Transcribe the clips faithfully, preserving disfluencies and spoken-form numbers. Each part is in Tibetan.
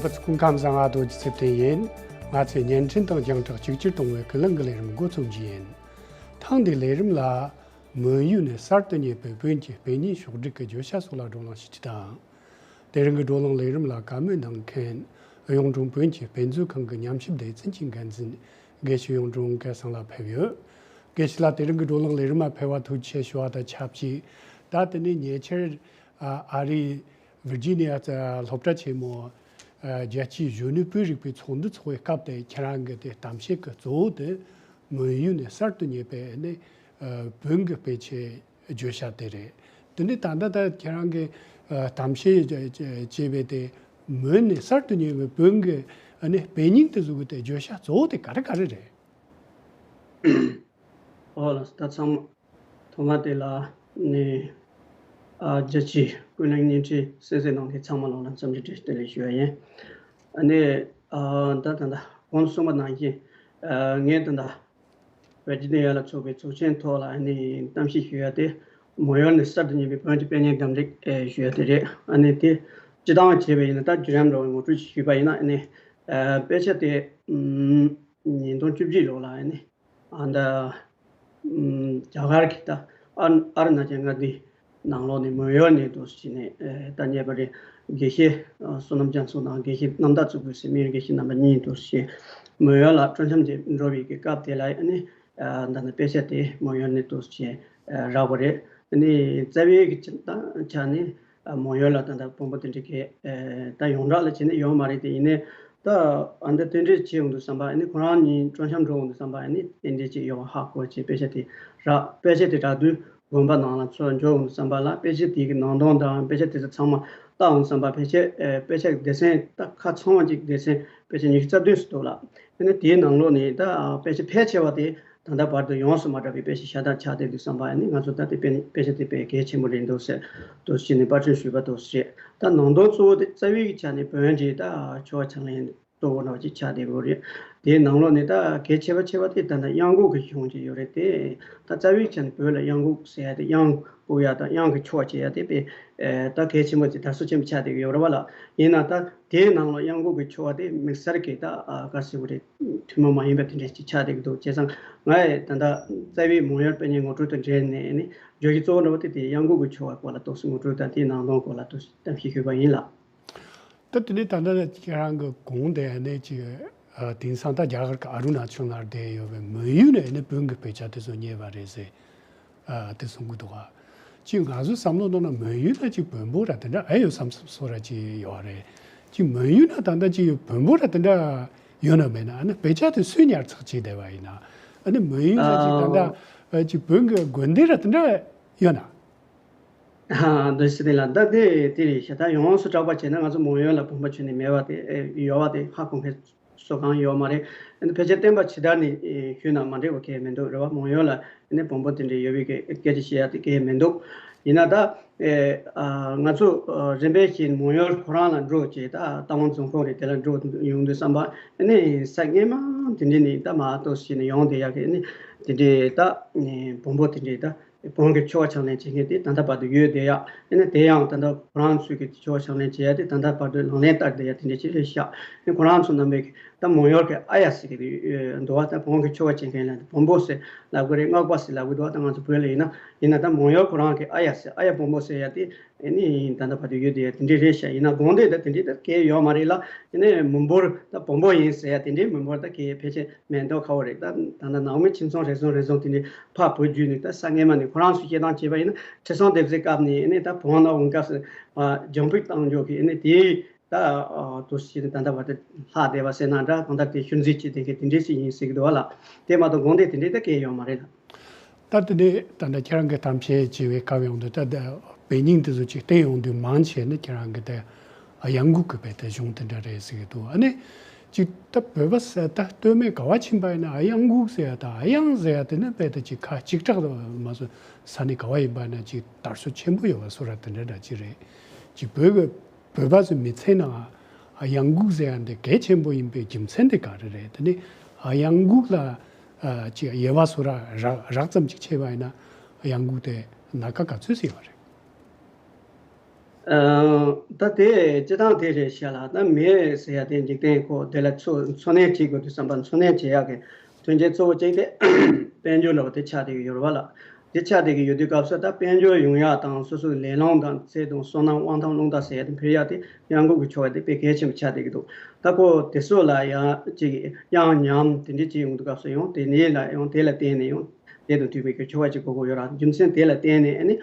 སྐུ་ཁམས་བཟང་། ཨ་རྡོ་རྗེ་ཚེ་བརྟན་ཡིན། ང་ཚོས་བརྙན་འཕྲིན་དང་རྒྱང་བསྒྲགས་གཅིག་གྱུར་གཏོང་བའི་ཀུན་གླེང་གི་ལས་རིམ་འགོ་རྩོམ་རྒྱུ་ཡིན། ཐེངས་འདིའི་ལས་རིམ་ལ། མོན་ཡུལ་ནས་གསར་དུ་རྙེད་པའི་བོན་གྱི་དཔེ་རྙིང་ཕྱོགས་བསྒྲིགས་ཀྱི་བརྗོད་བྱ་སོགས་ལ་བགྲོ་གླེང་ཞུ་རྒྱུ་དང་། དེ་རིང་གི་བགྲོ་གླེང་ལས་རིམ་ལ་བཀའ་མོལ་གནང་མཁན། གཡུང་དྲུང་བོན་གྱི་དཔེ་མཛོད་ཁང་གི་ཉམས་ཞིབ་སྡེ་ཚན་གྱི་འགན་འཛིན། དགེ་བཤེས་གཡུང་དྲུང་སྐལ་བཟང་ལགས་ཕེབས་ཡོད། དགེ་བཤེས་ལགས། དེ་རིང་གི་བགྲོ་གླེང་ལས་རིམ་ལ་ཕེབས་པར་ཐུགས་རྗེ་ཆེ་ཞུ་བ་དང་ཆབས་ཅིག་ད་དེ་ནས་ཉེ་ཆར། ཨ་ཨ་རིའི་ཝིར་ཇི་ནི་ཡ་སློབ་གྲྭ་ཆེན་མོ། ཨ་རྒྱལ་སྤྱིའི་གཞོན་ནུའི་བོད་རིག་པའི་ཚོགས་འདུ་ཚོགས་པའི་སྐབས་དེ་ཁྱེད་རང་གི་དེ་གཏམ་བཤད་ཀྱི་གཙོ་བོ་དེ། མོན་ཡུལ་ནས་གསར་དུ་རྙེད་པའི་ནི་ཨ་བོན་གྱི་དཔེ་ཆའི་བརྗོད་བྱ་དེ་རེད། དེ་ནས་ད་ལྟ་ད་ཁྱེད་རང་གི་ཨ་གཏམ་བཤད་བྱས་པའི་དེ་མོན་ནས་གསར་དུ་རྙེད་པའི་བོན་གྱི་ཨ་ནི་དཔེ་རྙིང་དེ་ཚོ་གི་དེ་བརྗོད་བྱ་གཙོ་བོ་དེ་ག་རེ་ག་རེ་རེད། ཨོ་ལགས་སོ། ད་ཚང་མ་ཐོག་མ་དེ་ལ་ནི་ཨ་རྒྱལ་སྤྱིའི་ཀུན་གླེང་བརྙན་འཕྲིན་གསན་གཟིགས་གནང་མཁན་ཚང་མ་ལོག་ལ་འཚམས་འདྲི་བཀྲ་ཤིས་བདེ་ལེགས་ཞུ་བ་ཡིན། ཨ་ནི་ཨ་ད་ད་ད་གོང་གསུངས་པ་ནང་བཞིན་ཨ་ངས་ད་ད་ཝེར་ཇི་ནི་ཡ་ལ་ཚོགས་པའི་ཚོགས་ཆེན་ཐོག་ལ་ཨ་ནི་གཏམ་བཤད་ཞུ་ཡ་དེ་མོན་ཡུལ་ནས་གསར་དུ་རྙེད་པའི་བོན་གྱི་དཔེ་རྙིང་གདམ་འདེད་ཞུ་ཡ་དེ་རེད། ཨ་ནི་དེ་སྤྱི་བཏང་བྱས་པ་ཡིན་ན་ད་བརྒྱུད་རིམ་འདྲ་བོ་ངོ་སྤྲོད་ཞུས་པ་ཡིན་ན་ཨ་ནི་ཨ་དཔེ་ཆ་དེ་ཉིས་སྟོང་བཅུ་བཞི་ལོ་ལ་ཨ་ནི་ཨ་ད་ཨམ་རྒྱ་གར་གྱི་ད་ཨ་ཨ་རུ་ན་ཅལ་མངའ་སྡེའི་ནང་ལོགས་ནས་མོན་ཡུལ་ནས་འདུག་སེ་བྱས་ནས་ཨེ་ད་རྙེད་པ་རེད། དགེ་བཤེས་ཨ་བསོད་ནམས་རྒྱ་མཚོ་དང་དགེ་བཤེས་རྣམ་དག་གཙུག་ཕུད་ཟེར་མི་དགེ་བཤེས་རྣམ་པ་གཉིས་འདུག་སེ་བྱས་མོན་ཡུལ་ལ་སྤྲོ་འཆམ་དེ་འགྲོ་བའི་གི་སྐབས་དེ་ལ་ཨ་ནི་ཨ་ད་ནི་དཔེ་ཆ་དེ་མོན་ཡུལ་ནས་འདུག་སེ་བྱས་ཨ་རག་པ་རེད། ཨ་ནི་རྩ་བའི་གི་ཆ་ད་ཆ་ནས། ཨ་མོན་ཡུལ་ལ་ད་ལྟ་བོན་པོ་དེ་འདྲའི་གི་ཨེ་ད་ཡོངས་གྲགས་ལ་བྱས་ན་ཡོད་མ་རེད། དེ་ཡིན་ནའི་ད་ཨ་འདི་དེ་འདྲའི་བྱེད་ཡོང་དུས་ཙམ་པ་ཨ་ནི་ཁོ་རང་གཉིས་སྤྲོ་འཆམ་འགྲོ་ཡོང་དུས་ཙམ་པ་ཨ་ནི་དེ་འདྲའི་ཅིག་ཡོང་ཧ་གོ་བྱས་དཔེ་ཆ་དེ་རག་དཔེ་ཆ་དེ་རག་དུས་དགོན་པ་ནང་ལ་ཚུར་འབྱོར་ཡོང་དུས་ཙམ་པ་ལ་དཔེ་ཆ་དེ་གི་ནང་དོན་དང་དཔེ་ཆ་དེ་ཚོ་ཚང་མ་བལྟ་ཡོང་དུས་ཙམ་པ་ཕལ་ཆེར་ཨེ་དཔེ་ཆ་གི་སྡེ་ཚན་ད་ཁ་ཚང་བ་ཅིག་སྡེ་ཚན་དཔེ་ཆ་ཉི་ཤུ་རྩ་བདུན་ཙམ་འདུག་ལ། ཨ་ནི་དེའི་ནང་ལོགས་ནས་ད་དཔེ་ཆ་ཕལ་ཆེ་བ་དེ། ད་ལྟ་བར་དུ་ཡོངས་སུ་མ་གྲགས་པའི་དཔེ་ཆ་ཤ་སྟག་ཆགས་བསྡད་དུས་ཙམ་པ་ཨ་ནི་ང་ཚོ་ད་ལྟའི་དཔེ་དཔེ་ཆ་དེ་དཔེ་གལ་ཆེན་པོ་རེད་འདུག་ཟེར་འདུག་ཟེར་ནས་པར་སྐྲུན་ཞུས་པ་འདུག་ཟེར། ད་ནང་དོན་གཙོ་བོ་དེ་རྩ་བའི་ཆ་ནས་བོན་འདི་ད་ཆོ་ག་ཕྱག་ལེན་གཙོ་བོ་འདྲ་བ་ཅིག་ཆགས་བསྡད་ཡོད་རེད། དེའི་ནང་ལོགས་ནས་ད་གལ་ཆེ་བ་ཆེ་བ་དེ་ད་ལྟ་གཡང་འགུགས་ཀྱི་གཞུང་ཅིག་ཡོད་རེད་དེ། ད་རྩ་བའི་ཆ་ནས་བོད་ལ་གཡང་འགུགས་ཟེར་ཡ་དེ་གཡང་འགུགས་ཡ་དང་གཡང་གི་ཆོ་ག་བྱེད་ཡ་དེ་དཔེ་ད་གལ་ཆེན་པོ་ཅིག་དར་སྲོལ་ཆེན་པོ་ཆགས་བསྡད་ཡོད་རེད་བ་ལ། ཡིན་ན་ད། དེའི་ནང་ལ་གཡང་འགུགས་ཀྱི་ཆོ་ག་དེ་དམིགས་བསལ་གྱི་ད་ཨ་ག་རེ་ཟེར་དགོས་རེད། ཐུན་མོང་མ་ཡིན་པ་དེ་འདྲ་ཞིག་ཆགས་བསྡད་ཀྱི་འདུག་བྱས་ཙང་ང་ཡི་ད་ལྟ་རྩ་བའི་མོན་ཡུལ་དཔེ་རྙིང་ངོ་སྤྲོད་དང་འབྲེལ་ནས་ནི་བརྗོད་གཞི་གཙོ་བོ་འདྲ་བོ་དེ་དེ་གཡང་འགུགས་ཀྱི་ཆོ་ག་སྐོར་ལ་ཏོག་ཙམ་ངོ་སྤྲོད་དང་དེའི་ནང་དོན་སྐོར་ལ་ཏོག་ཙམ་གཏམ་བཤད་ཞུས་པ་ཡིན་ལགས། ད་དེ་ནས་ད་ལྟ་ཁྱེད་རང་གི་གོང་དེ་ནས་ཅིག་ཨ་དེང་སང་ད་རྒྱ་གར་གྱི་ཨ་རུ་ན་ཅལ་ནང་བསྡད་ཡོད་པའི་མོན་ཡུལ་ནས་ནི་བོན་གྱི་དཔེ་ཆ་དེ་ཚོ་རྙེད་པ་རེད་ཟེར། ཨ་དེ་གསུང་གི་འདུག་ག་ཅིག་ང་ཚོས་བསམ་བློ་གཏོང་ན་མོན་ཡུལ་ན་ཅིག་བོན་པོ་ར་དེ་འདྲ་ཨེ་ཡོད་བསམ་བསམ་བཟོ་འདྲ་ཅིག་ཡོད་རེད། ཅིག་མོན་ཡུལ་ན་ད་ལྟ་ཅིག་བོན་པོ་ར་དེ་འདྲ་ཡོད་ན་མེད་ན། ཨ་ནི་དཔེ་ཆ་དེ་སུས་ཉར་ཚགས་བྱས་བསྡད་པ་ཡིན་ན། ཨ་ནི་མོན་ཡུལ་ན་ཅིག་ད་ལྟ་ཨ་ཅིག་བོན་གྱི་དགོན་སྡེ་ར་དེ་འདྲ་ཡོད་ན། ཨ་འདི་སྲིད་དེ་ལ་ད་དེ་དེ་རེད་ཤག་ད་ཡོངས་སུ་གྲགས་པ་བྱས་ན་ང་ཚོ་མོན་ཡུལ་ལ་བོན་པོ་ཁྱོན་ནས་མེད་པ་དེ་ཨེ་ཡོད་པ་དེ་ཧ་གོ་མཁན་སུ་གང་ཡོད་མ་རེད། ཨ་ནི་ཕལ་ཆེར་བསྟན་པ་ཇི་ལྟར་ནས་ཞུས་ན་མ་འགྲིག་པ་གང་ཡང་མི་འདུག་རེད་བ། མོན་ཡུལ་ལ་ཨ་ནི་བོན་པོ་དེ་འདྲའི་ཡོད་པའི་སྐད་ཆ་བཤད་ཡ་དེ་གང་ཡང་མི་འདུག་ཡིན་ན་ད་ཨེ་ཨ་ང་ཚོ་ཨ་རིམ་པས་བཞིན་མོན་ཡུལ་ཁོ་རང་ལ་འགྲོ་བྱས། ད་རྟ་དབང་རྫོང་ཁོངས་རེད། དེ་ལ་འགྲོ་ཡོང་དུས་ཙམ་པ་ཨ་ནི་ས་སྔོན་མ་དེ་འདྲ་ནས་ད་མར་ཏོག་ཙམ་ནས་ཡོང་བསྡད་ཡག་གི་ཨ་ནི་དེ་འདྲའི་ད་བོན་པོ་དེ་འདྲའི་ད། བོན་གྱི་ཆོ་ག་ཕྱག་ལེན་བྱེད་མཁན་དེ་ད་ལྟ་བར་དུ་ཡོད་བསྡད་ཡག་ཨ་ནི་དེ་ཡང་ད་ལྟ་ཁོ་རང་ཚོས་ཀྱི་ཆོ་ག་ཕྱག་ལེན་བྱེད་ཡ་དེ་ད་ལྟ་བར་དུ་ལག་ལེན་བསྟར་བསྡད་ཡ་དེ་འདྲ་ཅིག་རེད་ཤག་ཨ་ནི་ཁོ་རང་ཚོ་རྣམ་པས་ཀྱི་ད་མོན་ཡུལ་གྱི་ཨ་ཡ་ཟེར་གྱི་འདུག་བ། ད་བོན་གྱི་ཆོ་ག་བྱེད་མཁན་ལ་བོན་པོ་ཟེར་ལབ་གི་རེད། སྔགས་པ་ཟེར་ལབ་གི་འདུག་བ། ད་ང་ཚོ་བོད་ལ་ཡིན་ན་ཡིན་ན་ད་མོན་ཡུལ་ཁོ་རང་གི་ཨ་ཡ་ཟེར། ཨ་ཡ་བོན་པོ་ཟེར་ཡ་དེ་ཨ་ནི་ད་ལྟ་བར་དུ་ཡོད་བསྡད་ཡ་དེ་འདྲ་རེད་ཤག་ཡིན་ན་དགོན་སྡེ་ད་དེ་འདྲ་ད་གང་ཡང་ཡོད་མ་རེད་ལ། ཨ་ནི་མི་འབོར་ད་བོན་པོ་ཡིན་ཟེར་ཡ་དེ་འདྲའི་མི་འབོར་ད་གང་ཡང་ཕལ་ཆེར་མེད་མདོག་ཁ་པོ་རེད། ད་ད་ལྟ་ནང་མི་ཁྱིམ་ཚང་རེ་ཟུང་རེ་ཟུང་དེ་འདྲའི་ཕར་བོད་བརྒྱུད་ནས་ད་ས་སྔོན་མ་ནས་ཁོ་རང་ཚོས་བཤད་སྟངས་བྱས་པ་ཡིན་ན་ཁྲི་སྲོང་ལྡེ་བཙན་སྐབས་ནས་ཨ་ནི་ད་བོན་ནག་འོང་སྐབས་སུ་ཨ་རྒྱང་ཕུད་བཏང་འཇོག་གི་ཨ་ནི་དེའི་ད་ཨ་དུ་ཞིག་ད་ལྟ་བར་དུ་ལྷག་བསྡད་པ་ཟེར་ན་འདྲ། གང་ལྟར་དེ་ཤུལ་འཛིན་བྱེད་མཁན་དེ་འདྲས་ཞིག་ཡིན་ཟེར་གི་འདུག་བ་ལ། དེ་མ་གཏོགས་དགོན་སྡེ་དེ་འདྲས་ད་གང་ཡང་ཡོད་མ་རེད་ལ། ད་དེ་ནས་ད་ལྟ་ཁྱེད་རང་གིས་གཏམ་བཤད་བྱེད་པའི་སྐབས་ཡོང་དུས་ད་ལྟ་དཔེ་རྙིང་དེ་ཚོ་ཅིག་བལྟས་ཡོང་དུས་མང་ཆེ་ནི་ཁྱེད་རང་གིས་ད་གཡང་འགུགས་ཀྱི་དཔེ་དེ་གཞུང་དེ་འདྲ་རེད་ཟེར་གྱི་འདུག་ཨ་ནི་ཅིག་ད་བོད་པ་ཟེར་ད་སྟོད་སྨད་ག་བ་ཕྱིན་པ་ཡིན་ན་གཡང་འགུགས་ཟེར་ཡ་དང་གཡང་ཟེར་ཡ་དེ་ནི་དཔེ་དེ་ཅིག་ཁ་གཅིག་གྲགས་མ་སོང་། ས་གནས་ག་བ་ཡིན་པ་ཡིན་ན་ཅིག་དར་སྲོལ་ཆེན་པོ་ཡོད་པ་བཟོ་འདྲ་དེ་འདྲ་འདྲ་ཅིག་རེད། ཅིག་བོད་ཀྱི་བོད་པ་ཚོའི་མི་ཚེ་ནང་གཡང་འགུགས་ཟེར་ཡ་འདི་གལ་ཆེན་པོ་ཡིན་པའི་རྒྱུ་མཚན་དེ་ག་རེ་རེད། དེ་ནི་གཡང་འགུགས་ལ་ཨ་ཅིག་དབྱེ་བ་བཟོ་འདྲ་རགས་རགས་ཙམ་ཅིག་ཕྱེ་བ་ཡིན་ན་གཡང་འགུགས་དེ་སྣ་ཁ་ག་ཚོད་ཅིག་ཡོད་རེད། ཨ། ད་དེ་སྤྱིར་བཏང་དེ་རེད་ཤག་ལ། ད་མི་ཟེར་ཡ་དེ་འཇིག་རྟེན་ཁོ་དེ་ལ་འཚོ་འཚོ་གནས་བྱེད་དགོས་དུས་ཙམ་པ་འཚོ་གནས་བྱེད་ཡག་གི་མཐུན་རྐྱེན་གཙོ་བོ་གཅིག་དེ་དཔལ་འབྱོར་འདྲ་བོ་དེ་ཆགས་བསྡད་ཀྱི་ཡོད་རེད་བ་ལ། དེ་ཆགས་བསྡད་ཀྱི་ཡོད་དུས་སྐབས་སུ་ད་དཔལ་འབྱོར་ཡོང་ཡག་དང་སོ་སོའི་ལས་ལམ་དང་ཚེ་དང་བསོད་ནམས་དབང་ཐང་རླུང་རྟ་ཟེར་ཡ་དེ་འཕེལ་ཡག་དེ་གཡང་འགུག་གི་ཆོ་ག་དེ་དཔེ་གལ་ཆེན་པོ་ཆགས་བསྡད་ཀྱི་འདུག་ད་ཁོ་དེ་ཚོ་ལ་ཡང་ཅིག་གཡང་ཉམས་དེ་འདྲ་བྱེད་ཡོང་དུས་སྐབས་སུ་ཡང་དེ་ནས་ལ་ཡང་དེ་ལ་བརྟེན་ནས་ཡང་དེ་དང་མཐུན་པའི་གི་ཆོ་ག་ཅིག་དགོས་ཀྱི་ཡོད་ར། རྒྱུ་མཚན་དེ་ལ་བརྟེན་ནས་ཨ་ནི་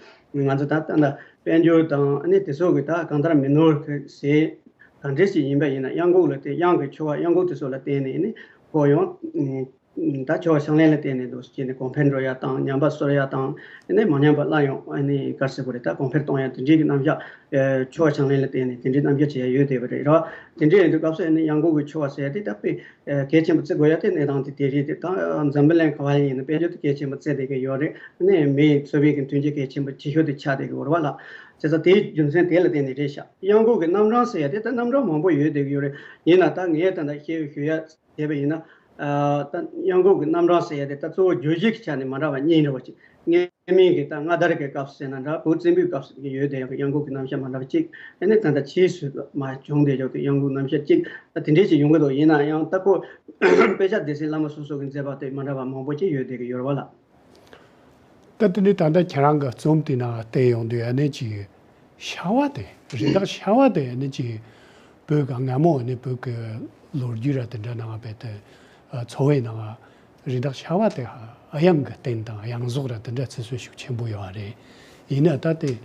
ང་ཚོ་ད་ལྟ་ད་དཔལ་འབྱོར་དང་ཨ་ནི་དེ་ཚོ་གི་ད་གང་ལྟར་མི་ནོར་གི་ཟས་ག་འདྲ་ཞིག་ཡིན་པ་ཡིན་ན་གཡང་འགུག་ལ་བརྟེན། གཡང་གི་ཆོ་ག་གཡང་འགུག་དེ་ཚོ་ལ་བརྟེན་ནས་ཨ་ནི་ཁོ་ཡང་ད་ཆོ་ག་ཕྱག་ལེན་ལ་བརྟེན་ནས་འདུག་ཅེས་ནས་གོང་འཕེལ་འགྲོ་ཡ་དང་ཉམས་པ་གསོ་ཡ་དང་ཨ་ནི་མ་ཉམས་པ་སླར་ཡང་ཨ་ནི་ག་རེ་ཟེར་དགོས་རེད། ད་གོང་འཕེལ་གཏོང་ཡ་དེ་འདྲའི་གི་རྣམ་གཞག་ཨེ། ཆོ་ག་ཕྱག་ལེན་ལ་བརྟེན་ནས་དེ་འདྲའི་རྣམ་གཞག་བྱེད་ཡ་ཡོད་བསྡད་པ་རེད་ར། དེ་འདྲའི་ཡིན་དུས་སྐབས་སུ་ཨ་ནི་གཡང་འགུག་གི་ཆོ་ག་ཟེར་ཡ་དེ་ད་དཔེ་ཨེ། གལ་ཆེན་པོ་བརྩི་དགོས་ཡ་དེ་གནས་སྟངས་དེ་དེ་རེད། དེ་ད་འཛམ་བུ་གླིང་ག་བ་ཡིན་ན་དཔལ་འབྱོར་དེ་གལ་ཆེན་པོ་བརྩི་བསྡད་ཀྱི་ཡོད་རེད། ཨ་ནི་མི་ཡི་འཚོ་བའི་གི་མཐུན་རྐྱེན་གལ་ཆེན་པོ་ཆེ་ཤོས་དེ་ཆགས་བསྡད་ཀྱི་ཡོད་རེད་བ་ལ། བྱས་ཙང་དེའི་རྒྱུ་མཚན་དེ་ལ་བརྟེན་ནས་རེད་ཤག་གཡང་འགུག་གི་རྣམ་གྲངས་ཟེར་ཡ་དེ་ད་རྣམ་གྲངས་མང་པོ་ཡོད་བསྡད་ཀྱི་ཡོད་རེད། ཡིན་ན་ད་ངས་ད་ལྟ་ཞུ་ཞུ་ཡ་བྱས་པ་ཡིན་ན། ཨ། ད་གཡང་འགུག་གི་རྣམ་གྲངས་ཟེར་ཡ་དེ་ད་གཙོ་བོ་བརྗོད་གཞི་གི་ཆ་ནས་མ་འདྲ་བ་གཉིས་འདྲ་བ་ཅིག་སྔོན་མའི་གི་ད་མངའ་དར་གྱི་སྐབས་སུ་ཟེར་ན་འདྲ། བོད་བཙན་པོའི་སྐབས་སུ་ཡོད་བསྡད་ཡག་གི་གཡང་འགུག་གི་རྣམ་གཞག་མ་འདྲ་བ་གཅིག་ཨ་ནི་ད་ལྟ་ཕྱིས་སུ་མར་བྱུང་བསྡད་ཡག་གི་གཡང་འགུག་རྣམ་གཞག་གཅིག་ད་དེ་འདྲས་ཅིག་ཡོང་གི་འདུག་ཡིན་ན་ཡང་ད་ཁོ་དཔེ་ཆ་སྡེ་ཚན་བླ་མ་སོ་སོ་གི་མཛད་པ་དེ་མ་འདྲ་བ་མང་པོ་ཅིག་ཡོད་བསྡད་ཀྱི་ཡོད་རེད་བ་ལ། ད་དེ་ནས་ད་ལྟ་ཁྱེད་རང་གི་རྩོམ་དེ་ནང་བལྟས་ཡོང་དུས་ཨ་ནི་ཅིག་ཤ་བ་དེ་རི་དྭགས་ཤ་བ་དེ་ཨ་ནི་ཅིག་བོད་ཀྱི་སྔ་མོ་ཨ་ནི་བོད་ཀྱི་ལོ་རྒྱུས་ར་དེ་འདྲ་ནང་བལྟས་ཏེ་འཚོ་བའི་ནང་རི་དྭགས་ཤ་བ་དེ་གཡང་གི་རྟེན་དང་གཡང་ཟོག་ར་དེ་འདྲ་ཚིག་སྲོལ་ཤུགས་ཆེན་པོ་ཡོད་རེད། ཡིན་ན་ད་དེ་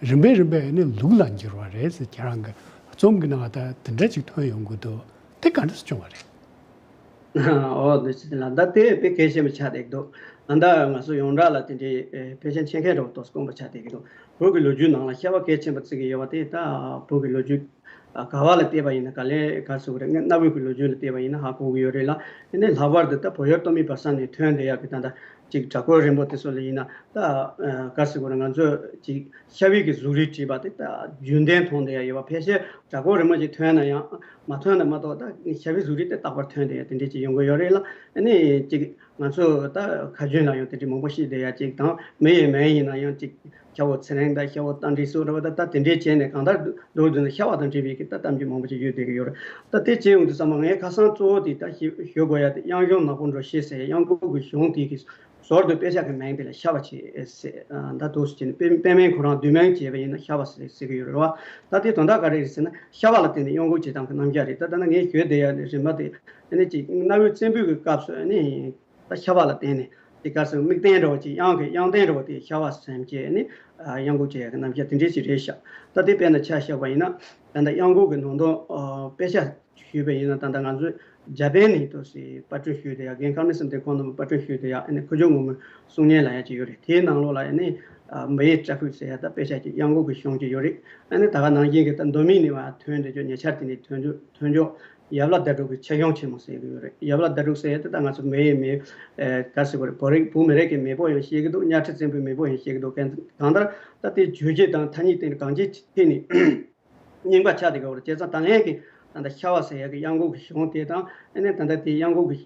རིམ་པས་རིམ་པས་ནི་ལུགས་ལ་འགྱུར་བ་རེད་ཟེར། ཁྱེད་རང་གི་རྩོམ་གྱི་ནང་ད་དེ་འདྲ་ཅིག་ཐོན་ཡོང་གི་འདུག་དེ་ག་འདྲ་སེ་བྱུང་བ་རེད། ཨོ་འདི་ཅི་ལ་ད་དེ་དཔེ་གལ་ཆེན་པོ་ཆགས་བསྡད་ཀྱི་འདུག་ཨ་ད་ང་ཚོ་ཡོངས་གྲགས་ལ་དེ་འདྲའི་ཨེ་དཔེ་ཆ་མཁྱེན་མཁན་འདྲ་བོ་ཏོག་ཙམ་དཀོན་པོ་ཆགས་བསྡད་ཀྱི་འདུག་བོད་ཀྱི་ལོ་རྒྱུས་ནང་ལ་ཤ་བ་གལ་ཆེན་པོ་བརྩི་གི་ཡོད་པ་དེ་ད་བོད་ཀྱི་ལོ་རྒྱུས་ཨ་ག་བ་ལ་བལྟས་པ་ཡིན་ན་ག་ལེ་ག་ཟེར་དགོས་རེད། གནའ་བོའི་གི་ལོ་རྒྱུས་ལ་བལྟས་པ་ཡིན་ན་ཧ་གོ་གི་ཡོད་རེད་ལ། ཨ་ནི་ལྷག་པར་དུ་ད་བོད་ཡུལ་སྟོད་སྨད་བར་གསུམ་ནས་ཐོན་བསྡད་ཡག་གི་ད་ད་ཅིག་གྲྭ་སྐོར་རིང་པོ་དེ་ཚོ་ལ་ཡིན་ན་ད་ཨ་ག་ཟེར་དགོས་རེད། ང་ཚོས་ཅིག་ཤ་བའི་གི་གཟུགས་རིས་བྲིས་པ་དེ་ད་རྒྱུན་ལྡན་མཐོང་བསྡད་ཡག་ཡོད་པ། ཕལ་ཆེར་གྲྭ་སྐོར་རིང་པོ་ཅིག་ཐོན་ན་ཡང་མ་ཐོན་ན་མ་གཏོགས་ད་ཤ་བའི་གཟུགས་རིས་དེ་རྟག་པར་ཐོན་བསྡད་ཡག་དེ་འདྲས་ཅིག་ཡོང་གི་ཡོད་རེད་ལ། ཨ་ནི་ཅིག་ང་ཚོ་ད་ཁ་རྒྱུན་ལ་ཡང་དེ་འདྲའི་མང་པོ་ཤེས་བསྡད་ཡ་གཅིག་དང་། མི་ཡི་མིང་ཡིན་ན་ཡང་གཅིག་ཤ་བོ་ཚེ་རིང་དང་ཤ་བོ་རྟ་མགྲིན་སོགས་འདྲ་བ་ད་ད་དེ་འདྲའི་བྱས་ནས་གང་ལྟར་མདོར་བསྡུས་ན་ཤ་བ་དང་འབྲེལ་བའི་གི་ད་གཏམ་རྒྱུད་མང་པོ་ཅིག་ཡོད་བསྡད་ཀྱི་ཡོད་རེད། ད་དེ་བྱས་ཡོང་དུས་ཙམ་པ་ངས་ཁ་སང་གཙོ་བོ་དེ་ད་ཞུ་ཞུ་དགོས་ཡ་དེ་གཡང་གཞུང་ནག་པོ་འགྲོ་ཤེས་ཟེར་གཡང་འགུག་གི་གཞུང་དེ་གི་ཟུར་དུ་དཔེ་ཆ་གི་མིང་དེ་ལ་ཤ་བ་བྱས་ཟེར། ད་འདུག་སེ་བྱས་ནས་དཔེ་དཔེ་མིང་ཁོ་རང་བསྡུས་མིང་བྱས་པ་ཡིན་ན་ཤ་བ་ཟེར་ཟེར་གི་ཡོད་རེད་བ། ད་དེ་དོན་དག་ག་རེ་རེད་ཟེར་ན་ཤ་བ་ལ་བརྟེན་ནས་གཡང་འགུག་བྱེད་སྟངས་གི་རྣམ་གཞག་རེད། ད་ད་ནི་ངས་ཞུས་བསྡད་ཡ་ནི་རིམ་པ་དེ་ཨ་ནི་ཅིག་གནའ་བོའི་བཙན་པོའི་གི་སྐབས་སུ་ཨ་ནི། ད་ཤ་བ་ལ་བརྟེན་ནས་དེ་ག་ཟེར་དམིགས་རྟེན་འདྲ་བོ་ཅིག་གཡང་གི་གཡང་རྟེན་འདྲ་བོ་དེ་ཤ་བ་ཟེར་བྱས་ནས་གཡང་འགུག་བྱེད་ཡག་གི་རྣམ་གཞག་དེ་འདྲས་ཅིག་རེད་ཤག་ད་དེ་དཔེར་ན་ཆ་བཞག་པ་ཡིན་ན་ད་ལྟ་གཡང་འགུག་གི་ནང་དོན་དཔེ་ཆ་ཞུས་པ་ཡིན་ན་ད་ལྟ་ང་ཚོས་འཇར་པན་ནས་ཏོག་ཙམ་པར་སྐྲུན་ཞུས་བསྡད་ཡག་རྒན་ཁ་མི་སེམས་དེ་ཁོང་རྣམ་པ་པར་སྐྲུན་ཞུས་བསྡད་ཡག་ཨ་ནི་ཁུ་བྱུག་སྔོན་མོའི་གསུང་སྙན་ལབ་ཡག་ཅིག་ཡོད་རེད། དེའི་ནང་ལོགས་ལ་ཨ་ནི་མི་ཡི་སྐྲ་ཕུད་ཟེར་ཡག་ད་དཔེ་ཆ་ཅིག་གཡང་འགུག་གི་གཞུང་ཅིག་ཡོད་རེད། ཨ་ནི་ད་ག་ནང་བཞིན་གྱི་ད་མདོ་སྨད་ནས་མར་ཐོན་བསྡད་ཆོག་ཉེ་ཆར་དེ་ནས་ཐོན་ཆོག་ཐོན་ཆོག་ཡབ་བླ་ཟླ་དྲུག་གི་ཆོས་སྐྱོང་ཆེན་མོ་ཟེར་གྱི་ཡོད་རེད། ཡབ་བླ་ཟླ་དྲུག་ཟེར་ཡ་དེ་ད་ང་ཚོ་མི་ཡི་མི་ཨེ་ག་ཟེར་དགོས་རེད། བོད་རིགས་བོད་མི་རིགས་ཀྱི་མེས་པོ་ཡང་བཤད་ཀྱི་འདུག་གཉའ་ཁྲི་བཙན་པོའི་མེས་པོ་ཡང་བཤད་ཀྱི་འདུག་གང་གང་ལྟར་ད་དེ་བརྗོད་བྱེད་དང་ཐ་སྙད་དེ་གང་ཅིའི་ཐད་ནས་རྙིང་པ་ཆགས་བསྡད་ཀྱི་ཡོད་རེད། བྱས་ཙང་ད་ལན་གྱི་ད་ལྟ་ཤ་བ་ཟེར་ཡ་གི་གཡང་འགུག་གི་གཞུང་དེ་དང་ཨ་ནི་ད་ལྟ་དེ་གཡང་འགུག་གི་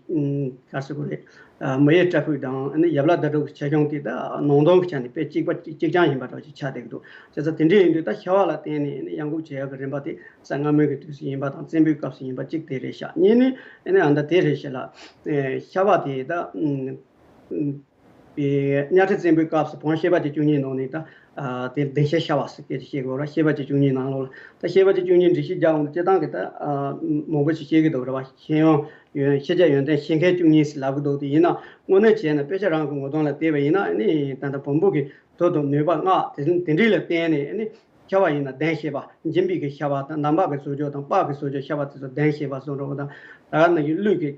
ག་ཟེར་དགོས་རེད། མི་ཡི་སྐྲ་ཕུད་དང་ཨ་ནི་ཡབ་བླ་ཟླ་དྲུག་གི་ཆོས་སྐྱོང་དེ་ད་ནང་དོན་གྱི་ཆ་ནས་དཔེ་གཅིག་པ་གཅིག་རྐྱང་ཡིན་པ་འདྲ་ཅིག་ཆགས་བསྡད་ཀྱི་འདུག་བྱས་ཙང་དེ་འདྲ་ཡིན་དུས་ད་ཤ་བ་ལ་བརྟེན་ནས་ཨ་ནི་གཡང་འགུག་བྱེད་ཡག་གི་རིམ་པ་དེ། གསར་སྔ་མོའི་གི་དུས་སུ་ཡིན་པ་དང་བཙན་པོའི་སྐབས་སུ་ཡིན་པ་གཅིག་དེ་རེད་ཤག་གཉིས་ནི་ཨ་ནི་ཨ་ད་དེ་རེད་ཤག་ལ། ཨེ་ཤ་བ་དེ་ད་ཨུམ་ཨུམ་པའི་གཉའ་ཁྲི་བཙན་པོའི་སྐབས་སུ་བོན་བཤད་པ་བཅུ་གཉིས་ནང་ནས་ད་ཨ་དེ་བདེ་གཤེགས་ཤ་བ་ཟེར་སྐད་ཆ་བཤད་དགོས་ར། བཤད་པ་བཅུ་གཉིས་ནང་ལོགས་ལ་ད་བཤད་པ་བཅུ་གཉིས་འགྲེལ་བཤད་རྒྱག་འོང་དུས་སྤྱིར་བཏང་གི་ད་ཨ་མང་པོ་ཞིག་བཤད་ཀྱི་འདུག་ར་བ། ཤེས་ཡོན་ཡོན་ཤེས་བྱ་ཡོན་ཏན་ཤེས་མཁན་བཅུ་གཉིས་ཟེར་ལབ་ཀྱི་འདུག་དེ་ཡིན་ན་དངོས་གནས་བྱས་ན་དཔེ་ཆ་རང་གི་ངོ་གདོང་ལ་བལྟས་པ་ཡིན་ན་ཨ་ནི་ད་ལྟ་བོན་པོ་གི་མཐུ་དང་ནུས་པ་སྔགས་དེ་དེ་འདྲས་ལ་བརྟེན་ནས་ཨ་ནི། ཤ་བ་ཡིན་ན་གདན་ཞེས་པ། འཇིམ་པའི་གི་ཤ་བ་དང་འདམ་བག་གི་ཟོ་ཅོག་དང་སྤགས་ཀྱི་ཟོ་ཅོག་ཤ་བ་དེ་ཚོ་གདན་ཞེས་པ་གསུངས་འགྲོ་བ་དང་། ད་ག་ནང་བཞིན་གླུད་ཀྱི་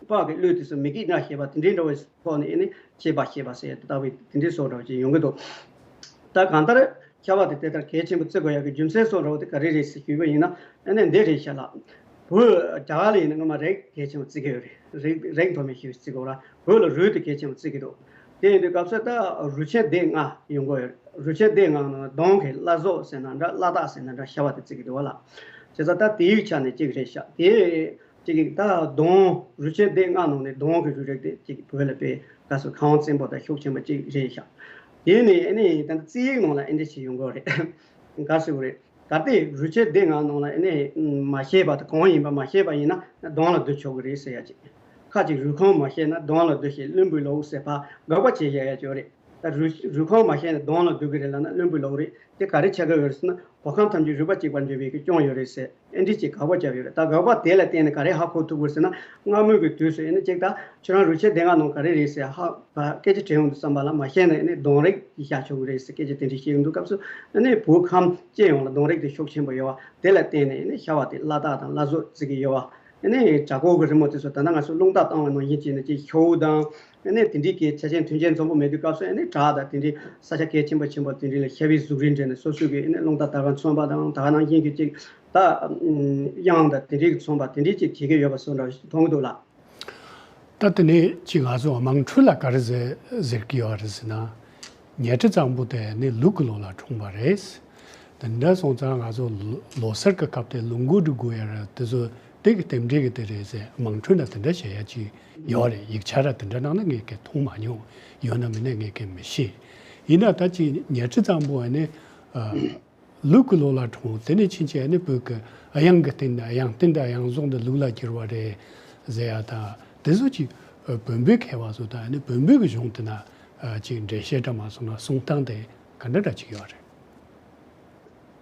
སྤགས་ཀྱི་གླུད་དེ་ཚོ་མི་དགེ་ལྔ་ཞེས་པ་དེ་འདྲའི་འདྲ་བའི་ཐོག་ནས་ཨ་ནི་ཤེས་པ་ཞེས་པ་ཟེར་ཏེ་ལྟ་བུའི་དེ་འདྲའི་བཟོ་འདྲ་བ་ཅིག་ཡོང་གི་འདུག་ད་གང་ལྟར་ཤ་བ་དེ་དེ་ལྟར་གལ་ཆེན་པོ་བརྩི་དགོས་ཡག་གི་རྒྱུ་མཚན་སོགས་འདྲ་བོ་དེ་ག་རེ་རེད་ཟེར་ཞུས་པ་ཡིན་ན་ཨ་ནི་འདི་རེད་ཤག་ལ། བོད་རྒྱ་གར་ལ་ཡིན་ན་སྔོན་མ་རིགས་གལ་ཆེན་པོ་བརྩི་གི་ཡོད་རེད། རིགས་རིགས་མཐོ་དམན་ཞེས་བརྩི་དགོས་ར། བོད་ལ་རུས་དེ་གལ་ཆེན་པོ་བརྩི་གི་འདུག་དེ་ཡིན་དུས་སྐབས་སུ་ད་རུས་ཆེན་སྡེ་ལྔ་ཡོང་གི་ཡོད་རེད། རུས་ཆེན་སྡེ་ལྔ་ནང་གདོང་གི་བླ་ཟོག་ཟེར་ན་འདྲ། བླ་དྭགས་ཟེར་ན་འདྲ། ཤ་བ་དེ་བརྩི་གི་འདུག་བ་ལ། བྱས་ཙང་ད་དེའི་ཆ་ནས་གཅིག་རེད་ཤག་དེ་གཅིག་ད་གདོང་རུས་ཆེན་སྡེ་ལྔ་ནང་ནས་གདོང་གི་རུས་རིགས་དེ་གཅིག་བོད་ལ་དཔེ་ག་ཟེར་ཁམས་བཙན་པོ་དང་ཤུགས་ཆེན་པོ་གཅིག་རེད་ཤག་དེ་ནས་ཨ་ནི་ད་ལྟ་རྩིས་ཡིག་ནང་ལ་ཨེ་འདྲ་ཞིག་ཡོང་གི་ཡོད་རེད། ག་ཟེར་བ་རེད། གལ་ཏེ་རུས་ཆད་སྡེ་ལྔ་ནང་ལ་ཨ་ནི་མ་བཤད་པ་དང་གང་ཡིན་པ་མ་བཤད་པ་ཡིན་ན་གདོང་ལ་བསྡུ་ཆོག་གི་རེད་ཟེར་ཡ་ཅིག་ཁ་ཅིག་རུས་ཁམས་མ་བཤད་ན་གདོང་ལ་བསྡུ་ཞིང་བླུན་པོའི་ལུགས་ཟེར་ཕར་དགག་པ་བྱེད་ཡ་ཡ་ཅིག་ཡོད་རེད། ད་རུས་རུས་ཁམས་མ་བཤད་ན་གདོང་ལ་བསྡུ་གི་རེད་ལབ་ན་བླུན་པོའི་ལུགས་རེད། དེ་ག་རེ་ཆགས་ཀྱི་ཡོད་རེད་ཟེར་ན་གོ་ཁམས་ཐམས་ཅད་རུས་པ་གཅིག་པ་འཇོམས་པའི་གི་སྐྱོན་ཡོད་རེད་ཟེར། ཨེ་འདྲི་ཅིག་དགག་པ་བརྒྱབ་ཡོད་རེད། ད་དགག་པ་དེ་ལ་བརྟེན་ནས་ག་རེ་ཧ་གོ་ཐུབ་དགོས་ཟེར་ན། སྔ་མོའི་གི་དུས་སུ་ཨེ་ནི་གཅིག་ད་ཁྱོད་རང་རུས་ཆད་སྡེ་ལྔ་ནང་ག་རེ་རེད་ཟེར་ཧ་ག་སྐད་ཆ་དྲན་ཡོང་དུས་ཙམ་པ་ལ་མ་ཤེས་ན་ཨེ་ནི་གདོན་རིགས་ཀྱི་བཤད་ཆོག་གི་རེད་ཟེར་སྐད་ཆ་དེ་འདྲ་བཤད་ཡོང་དུས་སྐབས་སུ་ཨེ་ནི་བོད་ཁམས་སྤྱི་ཡོངས་ལ་གདོན་རིགས་དེ་ཤུགས་ཆེན་པོ་ཡོད་པ་དེ་ལ་བརྟེན་ནས་ཨེ་ནི་ཤ་བ་དེ་བླ་དྭགས་དང་བླ་བཟོ་བརྩི་གི་ཡོད་པ། ཨེ་ནི་བྲག་ཕུག་གི་རི་མོ་དེ་ཚོ་ད་ལྟ་ང་ཚོ་རླུང་རྟ་བཏང་བའི་ནང་བཞིན་བྱས་ནས་ཅིག་ཤོག་དང་། ཨེ་ནི་དེ་འདྲའི་གི་ཆ་ཅན་དོན་ཅན་འཛོམས་པོ་མེད་དུས་སྐབས་སུ་ཨེ་ནི་བྲག་དང་དེ་འདྲའི་ས་ཆ་གལ་ཆེན་པོ་ཆེན་པོ་དེ་འདྲའི་ལ་ཤ་བའི་གཟུགས་རིས་འདྲེན་ནས་སོ་སོའི་གི་ཨེ་ནི་རླུང་རྟ་དར་ག་མཚོན་པ་དང་ད་ག་ནང་བཞིན་གྱི་ཅིག་ད་གཡང་དང་དེ་འདྲའི་གི་མཚོན་པ་དེ་འདྲའི་ཅིག་བྱེད་ཀྱི་ཡོད་པ་བཟོ་འདྲ་ཞིག་མཐོང་གི་འདུག་ལགས། ད་དེ་ནས་ཅིག་ང་ཚོ་དམངས་ཁྲོད་ལ་ག་རེ་ཟེར་ཟེར་གྱི་ཡོད་རེད་ཟེར་ན། ཉལ་ཁྲི་གཙང་པོ་དེ་ནི་ལུག་གི་ལོ་ལ་འཁྲུངས་པ་རེད། དེ་འདྲ་སོང་ཙང་ང་ཚོ་ལོ་ལོ་སར་གྱི་སྐབས་དེ་ལུག་མགོ་སྒྲིག་དགོས་ཡ་རེད། དེ་ཚོ་དེ་གི་རྟེན་འབྲེལ་གྱི་དེ་རེད་ཟེར་དམངས་ཁྲོད་ན་དེ་འདྲ་བྱེད་ཡ་ཅིག་ཡོད་རེད། ཡིག་ཆ་ར་དེ་འདྲ་ནང་ན་ངས་གི་མཐོང་མ་མྱོང་། ཡོད་ན་མེད་ན་ངས་གི་མི་ཤེས། ཡིན་ན་ད་ཅིག་ཉལ་ཁྲི་གཙང་པོ་ནི། ལུག་གི་ལོ་ལ་འཁྲུངས། དེ་ནས་ཕྱིན་ཆད་ནི་བོད་ཀྱི་གཡང་གི་རྟེན་དང་གཡང་རྟེན་དང་གཡང་ཟོག་འདི་ལུག་ལ་གྱུར་བ་རེད་ཟེར་ཡ་དང་དེ་ཚོ་ཅིག་བོན་པོའི་མཁས་པ་ཚོ་དང་ནི་བོན་པོའི་གི་གཞུང་དེ་ན་ཅིག་འགྲེལ་བཤད་འདྲ་མ་སོང་ན་གསུང་སྟངས་དེ་ག་འདྲ་འདྲ་ཅིག་ཡོད་རེད།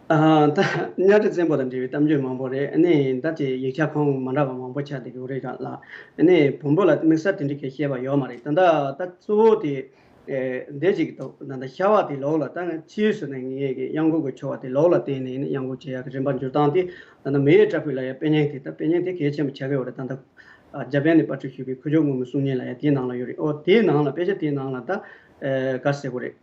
ཨ་ད་གཉའ་ཁྲི་བཙན་པོ་དང་འབྲེལ་བའི་གཏམ་རྒྱུད་མང་པོ་རེད། ཨ་ནི་ད་ཅིག་ཡིག་ཆ་ཁུངས་མ་འདྲ་བ་མང་པོ་ཆགས་བསྡད་ཀྱི་ཡོད་རེད་ལ། ཨ་ནི་བོན་པོ་ལ་དམིགས་བསལ་དེ་འདྲ་གི་བཤད་པ་ཡོད་མ་རེད། ད་ད་ད་གཙོ་བོ་དེ། ཨེ་འདི་ཅིག་འདུག་ད་ལྟ་ཤ་བ་དེ་ལོགས་ལ་ད་ཕྱིས་སུ་ནས་ངེད་ཀྱི་གཡང་འགུག་གི་ཆོ་ག་དེ་ལོགས་ལ་བརྟེན་ནས་ནི་གཡང་འགུག་བྱེད་ཡག་གི་རིམ་པ་འགྱུར་སྟངས་དེ་ད་ལྟ་མེ་ཡོས་བཀྲ་ཕུག་ལ་ཡང་དཔེ་རྙིང་དེ་ད་དཔེ་རྙིང་དེ་གལ་ཆེན་པོ་ཆགས་ཀྱི་ཡོད་རེད། ད་ལྟ་ཨ་རྒྱ་བལ་ནས་པར་སྐྲུན་ཞུས་པའི་ཁུ་བྱུག་སྔོན་མོའི་གསུང་སྙན་ལ་ཡང་དེའི་ནང་ལ་ཡོད་རེད། ཨོ་དེའི་ནང་ལ་དཔེ་ཆ་དེའི་ནང་ལ་ད་ཨེ་ག་ཟེར་དགོས་རེད།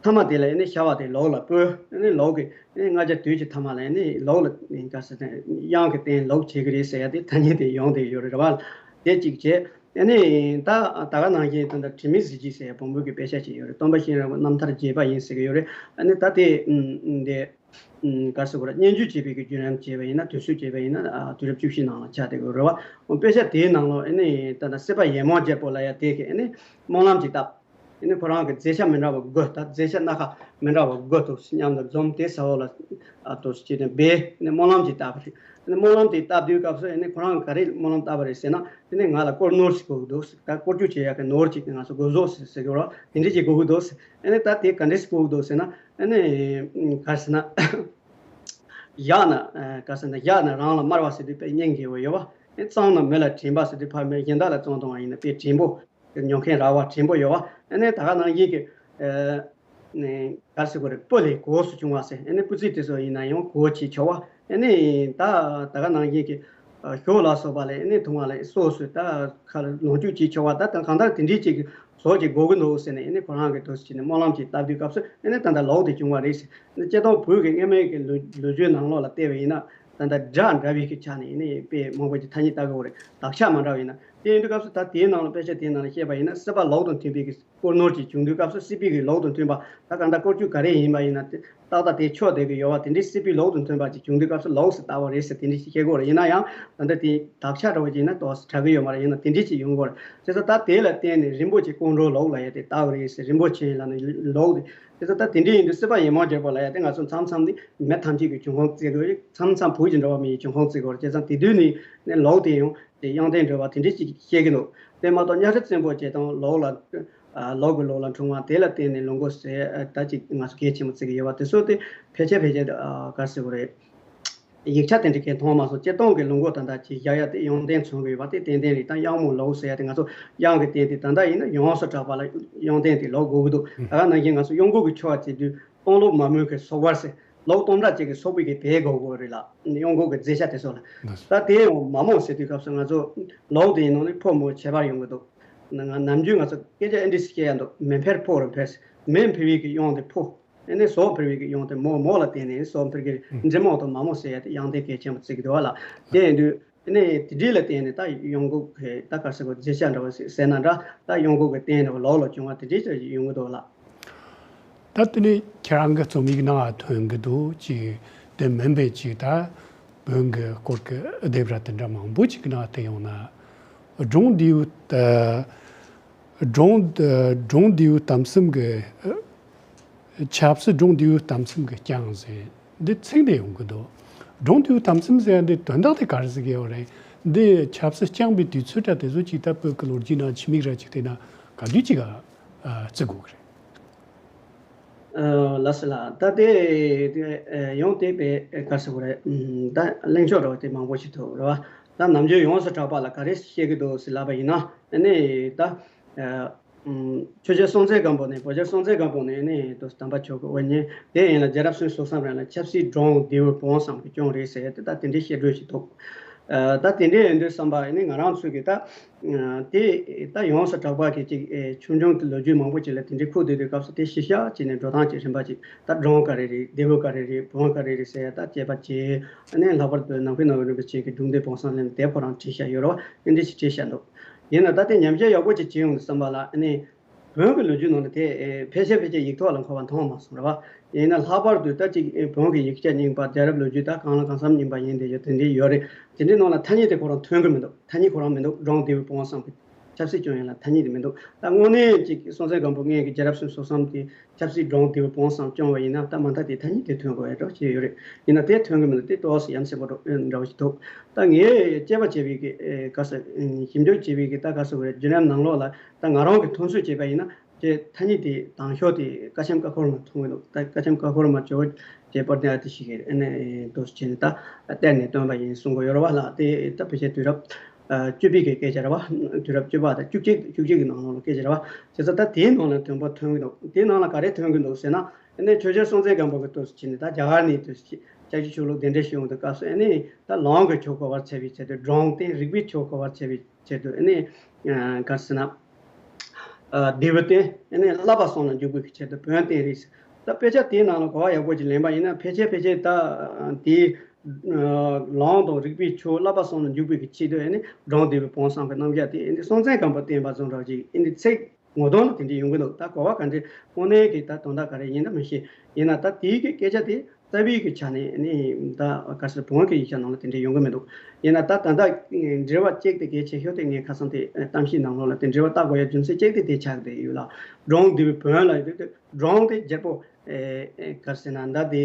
ཐ་མ་དེ་ལ་ཨེ་ནི་ཤ་བ་དེ་ལོགས་ལ་སྤོས། ཨེ་ནི་ལོགས་ཀྱི་ཨེ་ནི་ལྔ་བརྒྱ་དུས་ཀྱི་ཐ་མ་ལ་ཨེ་ནི་ལོགས་ལ་ཨེ་ག་ཟེར་ཏེ་གཡང་གི་རྟེན་ལོགས་བྱེད་ཀྱི་རེད་ཟེར་ཡ་དེ་ཐ་སྙད་དེ་ཡོང་བསྡད་ཡོད་རེད་བ། དེ་གཅིག་བྱས། ཨ་ནི་ད་ད་ག་ནང་བཞིན་ད་ལྟ་དྲི་མེད་གཟི་བརྗིད་ཟེར་བ་བོན་པོའི་གི་དཔེ་ཆ་ཅིག་ཡོད་རེད། སྟོན་པ་གཤེན་རབ་ཀྱི་རྣམ་ཐར་རྒྱས་པ་ཡིན་ཟེར་གྱི་ཡོད་རེད། ཨ་ནི་ད་དེ་ཨུམ་དེ་ཨུམ་ག་ཟེར་དགོས་རེད། སྙན་བརྒྱུད་ཅེས་པའི་གི་བརྒྱུད་རིམ་བྱས་པ་ཡིན་ན་དུས་ཚོད་བྱས་པ་ཡིན་ན་ཨ་དུས་རབས་བཅུ་བཞི་ནང་ལ་ཆགས་བསྡད་ཡོད་རེད་བ། དཔེ་ཆ་དེའི་ནང་ལོ་ཨ་ནི་ད་ལྟ་སྲིད་པ་ཡེ་མོ་རྒྱལ་པོ་ལ་ཡ་དེ་གི་ཨ་ནི་སྨོན་ལམ་ཅིག་བཏབ། ཨ་ནི་ཁོ་རང་གི་མཛད་བྱ་མི་འདྲ་བ་དགུ་དང་མཛད་བྱ་སྣ་ཁ་མི་འདྲ་བ་དགུ་དང་མཉམ་དུ་འཛོམས་ཏེ་ས་འོག་ལ་ཨ་དོ་སི་ཅི་ནས་སྦས་ནས་སྨོན་ལམ་ཅིག་བཏབ་པ་རེད། ཨ་ནི་སྨོན་ལམ་དེ་བཏབ་དུས་སྐབས་སུ་ཨ་ནི་ཁོ་རང་གིས་ག་རེ་སྨོན་ལམ་བཏབ་པ་རེད་ཟེར་ན། ཨ་ནི་ང་ལ་སྐོར་ནོར་ཞིག་དགོས་ཀྱི་འདུག་ད་སྐོར་སྐྱོད་བྱེད་ཡག་གི་ནོར་ཅིག་ང་ཚོ་དགོས་ཟོག་ཟེར་ཟེར་གི་རེད། དེ་འདྲ་ཅིག་དགོས་ཀྱི་འདུག་ཨ་ནི་ད་དེ་ག་འདྲ་ཞིག་དགོས་ཀྱི་འདུག་ཟེར་ན། ཨ་ནི་ག་ཟེར་ན། བཞག་ན་ག་ཟེར་ན་བཞག་ན་རང་ལ་དམར་བ་ཟེར་དུས་དཔེ་སྙན་གྱི་ཡོད་ཡོད་བ། ཨ་ནི་གཙང་ན་མི་ལ་དྲན་པ་ཟེར་དུས་ཕ་མའི་གཞན་དག་ལ་གཙང་གཏོང་བ་ཡིན་ན་དཔེ་དྲན་པོ། ཉོ་མཁན་ར་བ་དྲན་པོ་ཡོད་བ། ཨ་ནི་ད་ག་ནང་བཞིན་གྱི། ཨ་ནི་ག་རེ་ཟེར་དགོས་རེད། སྤུ་ལས་གོས་སུ་བྱུང་བ་ཟེར། ཨ་ནི་སྤུ་རྩེ་དེ་ཚོ་ཡིན་ན་ཡང་གོས་བྱེད་ཆོག་བ། ཨ་ནི་ད་ད་ག་ནང་བཞིན་གྱི། ཨ་ཞོ་ལ་སོགས་པ་ལས་ཨ་ནི་འཐུང་བ་ལས་སོགས་སུ་ད་ཁ་ལ་ལོངས་སྤྱོད་བྱེད་ཆོག་བ། ད་ད་གང་ལྟར་དེ་འདྲའི་ཅིག་ཟོག་ཅིག་དགོས་ཀྱི་འདུག་ཟེར་ནས་ཨ་ནི་ཁོ་རང་གི་འདུག་ཟེར་ནས་སྨོན་ལམ་ཅིག་བཏབ་དུས་སྐབས་སུ་ཨ་ནི་ད་ལྟ་ལོག་དེ་བྱུང་བ་རེད་ཟེར། ཨ་ནི་སྤྱིར་བཏང་བོད་ཀྱི་སྔ་མའི་གི་ལོ་ལོ་རྒྱུས་ནང་ལོགས་ལ་བལྟས་པ་ཡིན་ན། ད་ལྟ་སྒྲ་འདྲ་བའི་གི་ཆ་ནས་ནི་དཔེ་མང་པོ་ཅིག་ཐ་སྙད་བཏགས་ཀྱི་ཡོད་རེད། དག་ཆ་མ་འདྲ་བ་ཡིན་ན། དེ་ཡིན་དུས་སྐབས་སུ་ད་དེའི་ནང་ལ་དཔེ་ཆ་དེའི་ནང་ལ་བཤད་པ་ཡིན་ན་སྲིད་པ་ལོག་དང་མཐུན་པའི་གི་སྐོར་ནོར་ཅིག་བྱུང་དུས་སྐབས་སུ་སྲིད་པའི་གི་ལོག་དང་མཐུན་པ་ད་ག་འདྲ་སྐོར་ཆུ་ག་རེ་ཡིན་པ་ཡིན་ན་དེ་ཏག་ཏག་དེ་ཆོག་བསྡད་གི་ཡོད་བ། དེ་འདྲའི་སྲིད་པའི་ལོག་དང་མཐུན་པ་ཅིག་བྱུང་དུས་སྐབས་སུ་ལོག་ཟེར་བཏགས་པ་རེད་ཟེར་དེ་འདྲ་ཞིག་བཤད་དགོས་རེད། ཡིན་ན་ཡང་ད་ལྟ་དེ་དག་ཆ་འདྲ་བོ་ཅིག་ཡིན་ན་ཏོག་ཙམ་དྲག་གི་ཡོད་མ་རེད། ཡིན་ན་དེ་འདྲ་ཅིག་ཡོང་གི་ཡོད་རེད། བྱས་ཙང་ད་དེ་ལ་བརྟེན་ནས་རིན་པོ་ཆེ་ཀོང་གྲོ་ལོག་ལ་ཡ་དེ་བཏགས་པ་རེད་ཟེར། རིན་པོ་ཆེ་ལ་ནི་ལོག་དེ། དེ་ཚོ་ད་དེ་འདྲ་ཡིན་དུས་སྲིད་པ་ཡེ་མོ་རྒྱལ་པོ་ལ་ཡ་དེ་ང་ཚོ་མཚམས་མཚམས་ནི་མི་ཐམས་ཅད་ཀྱི་འབྱུང་ཁུངས་བརྩི་དགོས། མཚམས་མཚམས་བོད་ཀྱི་འགྲོ་བ་མི་ཡི་འབྱུང་ཁུངས་བརྩི་དགོས་རེད། བྱས་ཙང་དེ་དུས་ནི་ནི་ལོག་དེ་ཡང་དེ་གཡང་རྟེན་འབྲེལ་བ་དེ་འདྲ་ཞིག་བཤད་ཀྱི་འདུག་དེ་མ་གཏོགས་གཉའ་ཁྲི་བཙན་པོ་བྱས་དང་ལོག་ལ་ཨ་ལོག་གི་ལོག་ལ་འཁྲུངས་པ་དེ་ལ་བརྟེན་ནས་ལུག་མགོ་ཟེར་ཨ་ད་ཅིག་ང་ཚོ་གལ་ཆེན་པོ་བརྩི་གི་ཡོད་པ་དེ་ཚོ་དེ་ཕལ་ཆེར་ཕལ་ཆེར་ཨ་ག་རེ་ཟེར་དགོས་རེད། ཡིག་ཆ་དེ་འདྲ་གས་མཐོང་མ་སོང་། སྤྱིར་བཏང་གི་ལུག་མགོ་ད་ལྟ་ཅིག་བཞག་ཡ་དེ་གཡང་རྟེན་མཚོན་གི་ཡོད་པ་དེ་ཏན་ཏན་རེད། ད་གཡང་མོ་ལོག་ཟེར་ཡ་དེ་ང་ཚོ་གཡང་གི་རྟེན་དེ་ད་ལྟ་ཡིན་ན་ཡོངས་སུ་གྲགས་པ་ལ་གཡང་རྟེན་དེ་ལོག་དགོས་ཀྱི་འདུག་ད་ག་ནང་བཞིན་ང་ཚོ་གཡང་འགུག་གི་ཆོ་ག་བྱེད་དུས་སྟོང་ལོག་མ་རྨོས་ཀྱི་སོག་པར་ཟེར་ལོག་སྟོང་ཕྲག་གཅིག་གི་སོག་པའི་གི་བལ་དགོས་དགོས་རེད་ལ། གཡང་འགུག་གི་མཛད་བྱ་དེ་ཚོ་ལ་ད་དེ་ཡང་མ་རྨོས་ཟེར་དུས་སྐབས་སུ་ང་ཚོ་ལོག་དེ་ཡིན་ནང་ནས་ཕོ་མོ་ཁྱད་པར་ཡོང་གི་འདུག་ན་ནམ་རྒྱུན་ང་ཚོ་སྐད་ཆ་ཨེ་འདྲ་ཞིག་བཤད་ཡ་འདུག་མེ་འཕེར་ཕོ་རུ་འཕེར་ཟེར། མེ་འཕེར་བའི་གི་གཡང་དེ་ཕོ། ཨེ་ནས་ཟོག་འཕེར་བའི་གི་གཡང་དེ་མོ། མོ་ལ་བརྟེན་ནས་ཟོག་འཕེར་གི་འབྲི་མོ་དང་མ་མོ་ཟེར་ཡ་དེ་གཡང་རྟེན་གལ་ཆེན་པོ་བརྩི་གི་འདུག་བ་ལ། དེ་ཡིན་དུས་ཨེ་ནས་དེ་འདྲའི་ལ་བརྟེན་ནས་ད་གཡང་འགུག་གི་ད་ག་ཟེར་དགོས་མཛད་བྱ་འདྲ་བ་ཟེར་ན་འདྲ། ད་གཡང་འགུག་གི་རྟེན་འདྲ་བ་ལོག་ལ་བྱུང་བ་དེ་འདྲའི་ཅིག་ཡོང་གི་འདུག་བ་ལ། ད་དེ་ནས་ཁྱེད་རང་གི་རྩོམ་ཡིག་ནང་ཐོན་གི་འདུག་ཅིག་དེ་མིན་པའི་ཅིག་ད་བོན་གི་སྐོར་གི་ལྡེབས་ར་དེ་འདྲ་མང་པོ་ཅིག་ནང་དེ་ཡོང་ན། སྒྲུང་ལྡེའུ་ད་སྒྲུང་སྒྲུང་ལྡེའུ་གཏམ་གསུམ་གི་ཆབ་སྲིད་སྒྲུང་ལྡེའུ་གཏམ་གསུམ་གྱི་རྐྱང་ཟེར། འདི་ཚིག་འདི་ཡོང་གི་འདུག་སྒྲུང་དེའི་དམ་སེམས་ཟེར་ཡ་འདི་དོན་དག་དེ་ག་རེ་ཟེར་གི་ཡོད་རེད། འདི་ཆབ་སྲིད་རྐྱང་པའི་དུས་ཚོད་འདྲ་དེ་ཚོ་ཅིག་ད་བོད་ཀྱི་ལོ་རྒྱུས་ནང་ཕྱི་མིག་ར་ཅིག་བལྟས་ན་ག་དུས་ཅིག་ག་བརྩི་དགོས་ཀྱི་རེད། ལགས་སོ་ལགས། ད་དེ་དེ་ཡོང་དེ་པའི་ག་ཟེར་དགོས་རེད། ད་གླེང་ཕྱོགས་ར་བ་དེ་མང་པོ་ཞིག་འདུག་ར་བ། ད་ནམ་རྒྱུན་ཡོངས་སུ་གྲགས་པ་ལ་ག་རེ་བཤད་ཀྱི་འདུག་ཟེར་ལབ་པ་ཡིན་ན་ཨ་ནི་ད། ཆོས་རྒྱལ་སྲོང་བཙན་སྒམ་པོ་ནས་བོད་རྒྱལ་སྲོང་བཙན་སྒམ་པོ་ནས་ནི་དུ་དམ་པ་ཆོས་ཀྱི་དབུ་བརྙེས་དེ་ཡིན་ལ་རྒྱལ་རབས་སུམ་ཅུ་སོ་གསུམ་རིང་ལ་ཆབ་སྲིད་འབྲོང་བདེ་བའི་བོན་གསུམ་གྱི་སྐྱོང་རེད་ཟེར་ཏེ་ད་དེ་འདྲའི་བཤད་སྒྲོས་ཤིག་འདུག་ད་དེ་འདྲའི་ཡིན་དུས་བསམ་པ་ནི་ང་རང་ཚོས་ཀྱི་ད་དེ་ད་ཡོངས་སུ་གྲགས་པ་གི་ཅིག་ཆུང་ཆུང་གི་ལོ་རྒྱུས་མང་པོ་ཅིག་ལ་དེ་འདྲའི་ཁུག་བསྡད་དུས་སྐབས་སུ་དེ་གཞི་བཞག་བྱས་ནས་འགྲོ་སྟངས་ཀྱི་རིམ་པ་ཅིག་ད་འབྲོང་ག་རེ་རེད་བདེ་བོ་ག་རེ་རེད་བོན་ག་རེ་རེད་ཟེར་ད་དཔྱད་པ་བྱས་ནས་ལྷག་པར་དུ་ནམ་མཁའི་ནང་རིན་པོ་ཆེ་གི་སྒྲུང་ལྡེབ་བོན་གསུམ་ལེན་དེབ་ཁོ་རང་བྲིས་བཞག་ཡོད་རེད་བ། དེ་འདྲ་ཞིག་བྲིས་བཞག་འདུག་ཡིན་ན་ད་ལྟའི་ཉམས་ཞིབ་ཡག་པོ་ཅིག་བྱེད་ཡོང་དུས་ཙམ་པ་ལ་ཨ་ནི། བོན་གྱི་ལོ་རྒྱུས་ནང་ལ་དེ་ཕལ་ཆེར་ཕལ་ཆེར་ཡིག་ཐོག་ལ་འཁོད་པ་མཐོང་མ་སོང་རེད་བ། ཡིན་ན་ལྷག་པར་དུ་ད་ཅིག་བོན་གྱི་ཡིག་ཆ་རྙིང་པ་རྒྱལ་རབས་ལོ་རྒྱུས་ད་གང་ལ་གང་འཚམ་རྙིང་པ་ཡིན་དེ་ཡོད་དེ་འདྲའི་ཡོད་རེད། དེ་འདྲའི་ནང་ལ་ཐ་སྙད་དེ་ཁོ་རང་ཐོན་གྱི་མི་འདུག་ཐ་སྙད་ཁོ་རང་མི་འདུག་སྒྲུང་ལྡེ་བའི་བོན་གསུམ་གྱི་ཆབ་སྲིད་སྐྱོང་ཡིན་ལ་ཐ་སྙད་དེ་མི་འདུག་ད་དངོས་གནས་ཅིག་སྲོང་བཙན་སྒམ་པོ་སྔོན་གྱི་རྒྱལ་རབས་སུམ་ཅུ་སོ་གསུམ་དེ་ཆབ་སྲིད་འབྲོང་ལྡེ་བའི་བོན་གསུམ་སྐྱོང་བ་ཡིན་ན་ད་མ་མཐའ་དེ་ཐ་སྙད་དེ་ཐོན་དགོས་ཡ་འདྲ་བོ་ཅིག་ཡོད་རེད། ཡིན་ན་དེ་ཐོན་གི་མི་འདུག་དེ་ཏོག་ཙམ་ཡ་མཚན་པོ་འདྲ་བོ་ཞིག་འདུག་ད་ངས་དཔྱད་པ་བྱས་པའི་གི་ག་ས་ཞིབ་འཇུག་བྱས་པའི་གི་ད་ག་ས་བརྒྱུད་རིམ་ནང་ལོགས་ལ་ད་ང་རང་གི་མཐོང་ཚུལ་བྱས་པ་ཡིན་ན་དེ་ཐ་སྙད་དེ་དང་ཤོག་དེ་ཀ་ཆེམ་ཀ་ཁོལ་མ་མཐོང་གི་འདུག་ད་ཀ་ཆེམ་ཀ་ཁོལ་མ་ཇོ་ཇེ་པར་ནེ་ཨ་ཏི་ཞིག་གིས་ཨ་ནི་འདུག་སེ་བྱས་ནས་ད་གཏེར་ནས་བཏོན་པ་ཡིན་གསུང་གི་ཡོད་རེད་བ་ལགས། དེ་ད་ཕལ་ཆེར་དུས་རབས་བཅུ་པའི་གི་སྐད་ཆ་རེད་བ། དུས་རབས་བཅུ་པ་དང་བཅུ་གཅིག་བཅུ་གཅིག་གི་ནང་ལོགས་ལ་སྐད་ཆ་རེད་བ། བྱས་ཙང་ད་དེའི་ནང་ལ་དོན་པོ་ཐོན་གི་འདུག་དེའི་ནང་ལ་ག་རེ་ཐོན་གི་འདུག་ཟེར་ན་ཨ་ནི་ཆོས་རྒྱལ་སྲོང་བཙན་སྒམ་པོ་གི་དུས་སུ་ཕྱིན་ནས་ད་རྒྱ་གར་ནས་དུས་སུ་ལྕགས་ཀྱུ་ཆོས་ལུགས་གདན་འདྲེན་ཞུས་ཡོང་དུས་སྐབས་སུ་ཨ་ནི་ད་ལུང་གི་ཆོས་གོ་བར་འཚལ་བའི་ཆེད་དུ་འབྲོང་སྟོན་རིག་པའི་ཆོས་གོ་བར་འཚལ་བའི་ཆེད་དུ་ཨ་ནི་ག་རེ་ཟེར་ན། ལྡེའུ་སྟོན་ཨ་ནི་བསླབ་པ་གསུམ་ལ་འཇུག་པའི་ཆེད་དུ་བོན་བསྟན་རེད། ད་དཔེ་ཆ་དེའི་ནང་ལ་གོ་བ་ཡག་པོ་ཅིག་ལེན་པ་ཡིན་ན་ཕལ་ཆེར་ཕལ་ཆེར་ད་དེའི་ལུང་དང་རིག་པའི་ཆོས་བསླབ་པ་གསུམ་ལ་འཇུག་པའི་ཆེད་དུ་ཨ་ནི་འབྲོང་ལྡེ་བའི་བོན་གསུམ་གྱི་རྣམ་གཞག་དེ་ཨ་ནི་སྲོང་བཙན་སྒམ་པོ་བསྟན་པ་བཟུང་རོགས་ཅིག་ཨ་ནི་ཚིག་ངོ་གདོང་ལ་དེ་འདྲ་ཡོང་གི་འདུག་ད་གོ་བ་ག་འདྲ་དངོས་གནས་ཀྱི་ད་དོན་དག་ག་རེ་ཡིན་ན་མི་ཤེས། ཡིན་ན་ད་དེའི་གི་སྐད་ཆ་དེ་རྩ་བའི་གི་ཆ་ནས་ནི་ད་ག་ཟེར་བོན་གྱི་ཡིག་ཆ་ནང་ལ་དེ་འདྲ་ཡོང་གི་མི་འདུག་ཡིན་ན་ད་ད་ལྟ་འགྲེལ་བ་གཅིག་དེ་གལ་ཆེ་ཤོས་དེ་ངས་ཁ་སང་དེ་གཏམ་བཤད་ནང་ལོགས་ལ་དེ་འགྲེལ་བ་བཏབ་དགོས་ཡ་རྒྱུ་མཚན་གཅིག་དེ་དེ་ཆགས་བསྡད་ཡོད་ལ། འབྲོང་ལྡེ་བའི་བོན་ལ་ཡོད་དུས་འབྲོང་དེ་རྒྱལ་པོ་ག་ཟེར་ན་ད་དེ་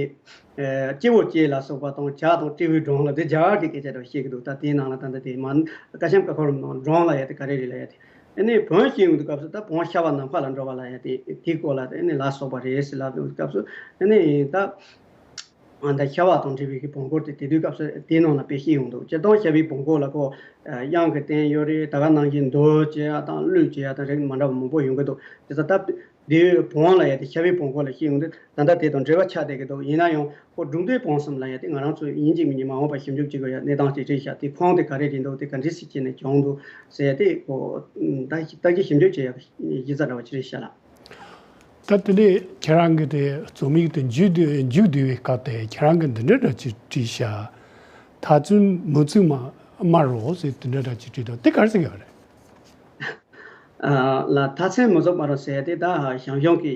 སྤྱི་བོ་སྐྱེས་ལ་སོགས་པ་དང་བྱ་དང་སྤྲེའུའི་སྒྲུང་ལ་དེ་རྒྱ་གར་གྱི་སྐད་ཆ་འདྲ་བཤད་ཀྱི་འདུག་ད་དེའི་ནང་ལ་ད་ལྟ་དེ་མ་ཀ་ཆེམ་ཀ་ཁོལ་ནང་འབྲོང་ལ་ཡ་དེ་ག་རེ་རེད་ལ་ཡ་དེ། ཨ་ནི་བོན་ཞེས་ཡོང་དུས་སྐབས་སུ་ད་བོན་ཤ་བ་ནམ་མཁའ་ལ་འགྲོ་བ་ལ་ཡ་དེ་དེའི་སྐོར་ལ་ཨ་ནི་ལ་སོགས་པ་རེད་ཟེར་ལབ་ཡོང་དུས་སྐབས་སུ་ཨ་ནི་ད་ཨ་ད་ཤ་བ་དང་འབྲེལ་བའི་གི་བོན་སྐོར་དེ་དེ་དུས་སྐབས་སུ་དེའི་ནང་ལ་དཔེ་བཤད་ཡོང་འདུག་སྤྱིར་བཏང་ཤ་བའི་བོན་སྐོར་ལ་ཁོ་དབྱངས་ཀྱི་རྟེན་ཡོད་རེད། ད་ག་ནང་བཞིན་མདོ་བྱེད་ཡ་དང་གླུ་བྱེད་ཡ་དང་རིགས་མི་འདྲ་བ་མང་པོ་ཡོང་གི་འདུག་དེ་ཚོ་ད་དེའི་བོན་ལ་ཡ་དེ་ཤ་བའི་བོན་སྐོར་ལ་བཤད་ཡོང་དུས་ད་ལྟ་དེ་དང་འབྲེལ་བ་ཆགས་བསྡད་ཀྱི་འདུག་ཡིན་ན་ཡང་ཁོ་སྒྲུང་ལྡེའུ་བོན་གསུམ་ལ་ཡ་དེ་ང་རང་ཚོ་ཡིན་གཅིག་མིན་གཅིག་མ་འོངས་པ་ཞིབ་འཇུག་བྱེད་དགོས་ཡ་གནས་སྟངས་ཅིག་རེད་ཤག་དེ་ཁུངས་དེ་ག་རེ་རེད་འདུག་དེ་ག་འདྲ་ཞིག་བྱས་ནས་བྱུང་འདུག་ཟེར་ཡ་དེ་ཁོ་ད་ལྟ་གི་ཞིབ་འཇུག་བྱེད་ཡ་གཞི་རྩ་འདྲ་བ་ཅིག་རེད་ཤག་ལགས། ད་དེ་ནས་ཁྱེད་རང་གི་དེ་རྩོམ་ཡིག་དེ་མཇུག་བསྡུ་མཇུག་བསྡུ་བའི་སྐབས་དེ་ཁྱེད་རང་གི་འདི་འདྲ་འདྲ་ཅིག་བྲིས་ཤག་མཐའ་མཚམས་མུ་བཙུགས་མ་མ་རོགས་ཟེར་དེ་འདྲ་འདྲ་ཅིག་བྲིས་འདུག་དེ་ག་རེ་ཟེར་གྱི་ཡོད་རེད། ལ་མཐའ་མཚམས་མུ་བཙུགས་མ་རོགས་ཟེར་ཡ་དེ་ད་ཞང་ཞུང་གི་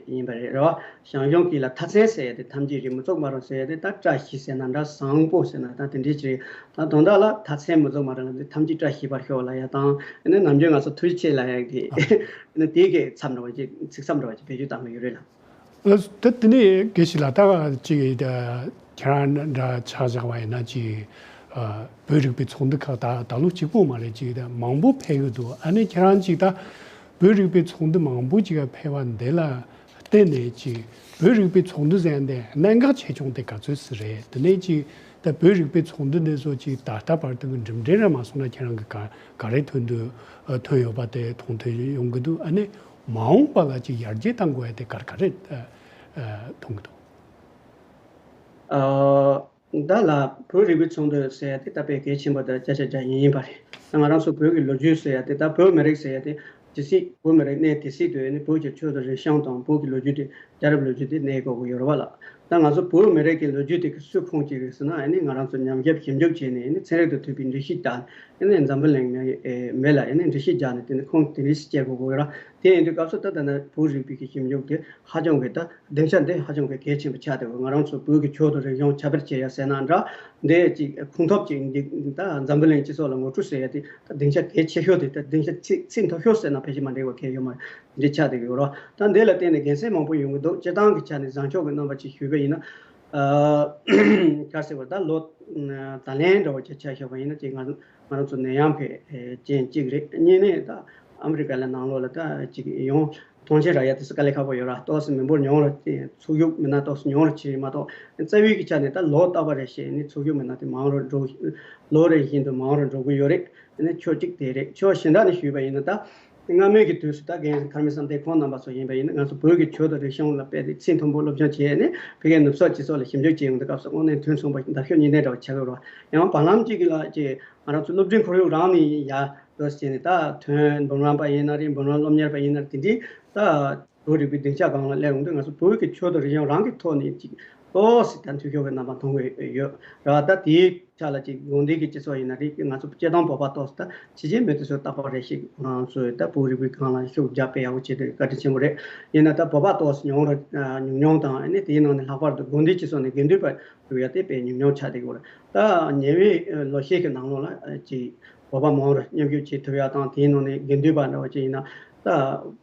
ཡིན་པ་རེད་རོ། ཞང་ཞུང་གི་ལ་མཐའ་མཚམས་ཟེར་ཡ་དེ་ཐམས་ཅད་རེད། མུ་བཙུགས་མ་རོགས་ཟེར་ཡ་དེ་ད་བཀྲ་ཤིས་ཟེར་ན་འདྲ་བཟང་པོ་ཟེར་ན་ད་དེ་འདྲའི་ཅིག་རེད། ད་དོན་དག་ལ་མཐའ་མཚམས་མུ་བཙུགས་མ་རོགས་ལ་དེ་ཐམས་ཅད་བཀྲ་ཤིས་པར་ཤོག་ལ་ཡ་དང་ཨ་ནི་ནམ་རྒྱུན་ང་ཚོ་ཐུགས་རྗེ་ཆེ་ལ་ཡ་གི་ཨ་ནི་དེའི་གི་མཚམས་འདྲ་བ་ཅིག་ཚིག་མཚམས་འདྲ་བ་ཅིག་བེད་སྤྱོད་བཏང་གི་ཡོད་རེད་ལ། ལགས་སོ། ད་དེ་ནས་དགེ་བཤེས་ལགས་ད་ཅིག་ཁྱེད་རང་འདྲ་ཆ་བཞག་པ་ཡིན་ན་ཅིག་བོད་རིག་པའི་ཚོགས་འདུ་ཁག་ད་ད་ལོ་གཅིག་པོ་མ་རེད་ཅིག་ད་མང་པོ་ཕེབས་ཀྱི་འདུག་ཨ་ནི་ཁྱེད་རང་ཅིག་ད་བོད་རིག་པའི་ཚོགས་འདུ་མང་པོ་ཅིག་ཕེབས་པ་འདི་ལ་བརྟེན་ནས་ཅིག་བོད་རིག་པའི་ཚོགས་འདུ་ཟེར་ཡ་འདི་གནད་འགག་ཆེ་ཆུང་དེ་ག་ཚོད་ཙམ་རེད། དེ་ནས་ཅིག་ད་བོད་རིག་པའི་ཚོགས་འདུ་འདི་ཚོ་ཅིག་ད་ལྟ་བར་དུ་གི་འགྲིམ་འགྲུལ་ར་མ་སོང་ན་ཁྱེད་རང་གི་ག་ག་རེ་ཐོན་འདུག་ཐོན་ཡོད་པ་དེ་མཐོང་ཐོས་ཡོང་གི་འདུག་ཨ་ནི་མ་འོངས་པ་ལ་ཅིག་ཡར་རྒྱས་གཏང་དགོས་ཡ་དེ་ག་རེ་ག་རེ་མཐོང་གི་འདུག་ཨ། ད་ལ་བོད་རིག་པའི་ཚོགས་འདུ་ཟེར་ཡ་དེ་ད་དཔེ་གལ་ཆེན་པོ་དང་བརྒྱ་ཆ་བརྒྱ་ཡིན་ཡིན་པ་རེད། ད་ང་རང་ཚོ་བོད་ཀྱི་ལོ་རྒྱུས་ཟེར་ཡ་དེ་ད་བོད་མི་རིགས་ཟེར་ཡ་དེ་ཇི་སྲིད་བོད་མི་རིགས་གནས་དེ་སྲིད་དུ་ནི་བོད་ཀྱི་ཆོས་དང་རིག་གཞུང་དང་བོད་ཀྱི་ལོ་རྒྱུས་དེ་རྒྱལ་རབས་ལོ་རྒྱུས་དེ་གནས་དགོས་ཀྱི་ཡོད་རེད་བ་ལ། ད་ང་ཚོ་བོད་མི་རིགས་ཀྱི་ལོ་རྒྱུས་དེ་གི་སུས་ཁུངས་སྐྱེལ་གི་ཟེར་ན་ནི་ང་རང་ཚོ་ཉམས་ཞིབ་ཞིབ་འཇུག་བྱས་ནས་ནི་ཚན་རིག་དང་མཐུན་པའི་འགྲེལ་བཤད་བརྒྱབ་ནས་ནི་འཛམ་བུ་གླིང་མི་མི་ལ་ནི་འགྲེལ་བཤད་བརྒྱབ་ནས་དེ་ནི་ཁུངས་དེ་འདྲ་ཞིག་སྐྱེལ་དགོས་ཀྱི་ཡོད་ར། དེ་ཡིན་དུས་སྐབས་སུ་ད་ད་ནི་བོད་རིག་པའི་གི་ཞིབ་འཇུག་དེ་ཧ་ཅང་གི་ད་སྡིངས་ཆ་འདི་ཧ་ཅང་གི་གལ་ཆེན་པོ་ཆགས་བསྡད་ཡོད། ང་རང་ཚོ་བོད་ཀྱི་ཆོས་དང་རིག་གཞུང་ཁྱབ་སྤེལ་བྱེད་ཡ་ཟེར་ན་འདྲ། འདི་ཅིག་ཁུངས་ཐུབ་ཅིག་འདི་ད་འཛམ་བུ་གླིང་སྤྱི་ཚོགས་ལ་ངོ་སྤྲོད་ཟེར་ཡ་དེ་ད་སྡིངས་ཆ་གལ་ཆེ་ཤོས་དེ་ད་སྡིངས་ཆ་ཚིག་ཚིག་མཐོ་ཤོས་ཟེར་ན་ཕལ་ཆེར་མ་འགྲིག་པ་གལ་ཡོད་མ་རེད། འདི་ཆགས་བསྡད་ཡོད་རོ། ད་འདི་ལ་བརྟེན་ནས་དགེ་མཚན་མང་པོ་ཡོང་གི་འདུག་སྤྱིར་བཏང་གི་ཆ་ནས་བཟང་ཕྱོགས་ཀྱི་རྣམ་པ་ཅིག་ཞུས་པ་ཡིན་ན། ཨ། ག་ཟེར་བ་ད་ལོ་ད་ལན་འདྲ་བོ་ཅིག་ཆ་བཞག་པ་ཡིན་ན་ཅིག་ང་ང་རང་ཚོ་ནད་ཡམས་ཀྱི་རྐྱེན་གཅིག་རེད། གཉིས་ནས་ད་ཨ་མི་རི་ཀ་ལ་ནང་ལོགས་ལ་ད་ཅིག་ཡོང་ཐོངས་མཆན་རག་ཡ་དེ་ཚོ་དཀའ་ལས་ཁག་པོ་ཡོད་ར། ཏོག་ཙམ་མི་འབོར་ཉུང་རུ་ཚུགས་ཡུག་མི་སྣ་ཏོག་ཙམ་ཉུང་རུ་ཕྱིན་མ་གཏོགས་རྩ་བའི་གི་ཆ་ནས་ད་ལོ་རྟག་པ་རེ་བཞིན་ནི་ཚུགས་ཡུག་མི་སྣ་དེ་མང་རུ་འགྲོ། ལོ་རེ་བཞིན་དུ་མང་རུ་འགྲོ་གི་ཡོད་རེད། ཨ་ནི་ཕྱོགས་གཅིག་དེ་རེད། ཕྱོགས་གཞན་དག་ནས་ཞུས་པ་ཡིན་ན་ད། སྔ་མོའི་གི་དུས་སུ་ད་རྒན་མཁར་རྨེའུ་བསམ་གཏན་ཁོང་རྣམ་པ་ཚོ་ཡིན་པ་ཡིན་ན་ང་ཚོ་བོད་ཀྱི་ཆོས་དང་རིག་གཞུང་ལ་དཔེ་དེ་ཚད་མཐོན་པོ་སློབ་སྦྱོང་བྱས་ནས་ཕ་གིའི་ནུབ་ཕྱོགས་སྤྱི་ཚོགས་ལ་ཞིབ་འཇུག་བྱེད་ཡོང་དུས་སྐབས་སུ་དངོས་གནས་ཐུན་མཚུངས་པ་ཞིག་འདབ་གཤོག་གཉིས་ལྡན་འདྲ་བ་ཆགས་ཡོད་རེད་བ། ཡང་བར་ལམ་གཅིག་གི་ལ་ཅིག་ང་རང་ཚོ་སློབ་འབྲིང་ཁོར་ཡུག་རང་ནས་ཡར་འགྲོ་བྱས་ནས་ད་ཐོན་འབུམ་རམས་པ་ཡིན་ན་རེད། འབུམ་རམས་སློབ་གཉེར་པ་ཡིན་ན་རེད། དེ་འདྲའི་ད། བོད་རིག་པའི་སྡིངས་ཆ་སྒང་ལ་སླེབས་ཡོང་དུས་ང་ཚོ་བོད་ཀྱི་ཆོས་དང་རིག་གཞུང་རང་གི་ཐོག་ནས་ཅིག་ཏོག་ཙམ་ད་འཐུས་ཤོར་གྱི་རྣམ་པ་མཐོང་གི་ཡོད་ར། ད་དེའི་ཆ་ལ་ཅིག་དགོན་སྡེ་གི་སྤྱི་ཚོགས་ཡིན་ན་རེད། ང་ཚོ་སྤྱིར་བཏང་བོད་པ་ཏོག་ཙམ་ད་ཕྱི་རྒྱལ་མི་དེ་ཚོ་རྟག་པར་རེ་ཞིག་ང་ཚོས་ད་བོད་རིག་པའི་སྒང་ལ་ཤུགས་རྒྱབ་སྤེལ་ཡག་པོ་བྱེད་དུས་བཀའ་དྲིན་ཆེན་པོ་རེད། ཡིན་ན་ད་བོད་པ་ཏོག་ཙམ་ཉུང་རུ་ཉུང་ཉུང་དང་ཨ་ནི་དེའི་ནང་ནས་ལྷག་པར་དུ་དགོན་སྡེ་སྤྱི་ཚོགས་ནས་དགེ་འདུན་པ་ཞུགས་ཡ་དེ་དཔེ་ཉུང་ཉུང་ཆགས་བསྡད་ཀྱི་ཡོད་རེད། ད་ཉེ་བའི་ལོ་ཤས་ཀྱི་ནང་ལོགས་ལ་ཅིག་བོད་པ་མང་རུ་མཉམ་ཞུགས་བྱེད་ཐུབ་ཡ་དང་དེའི་ནང་ནས་དགེ་འདུན་པ་འདྲ་བ་ཅིག་ཡིན་ན། ད་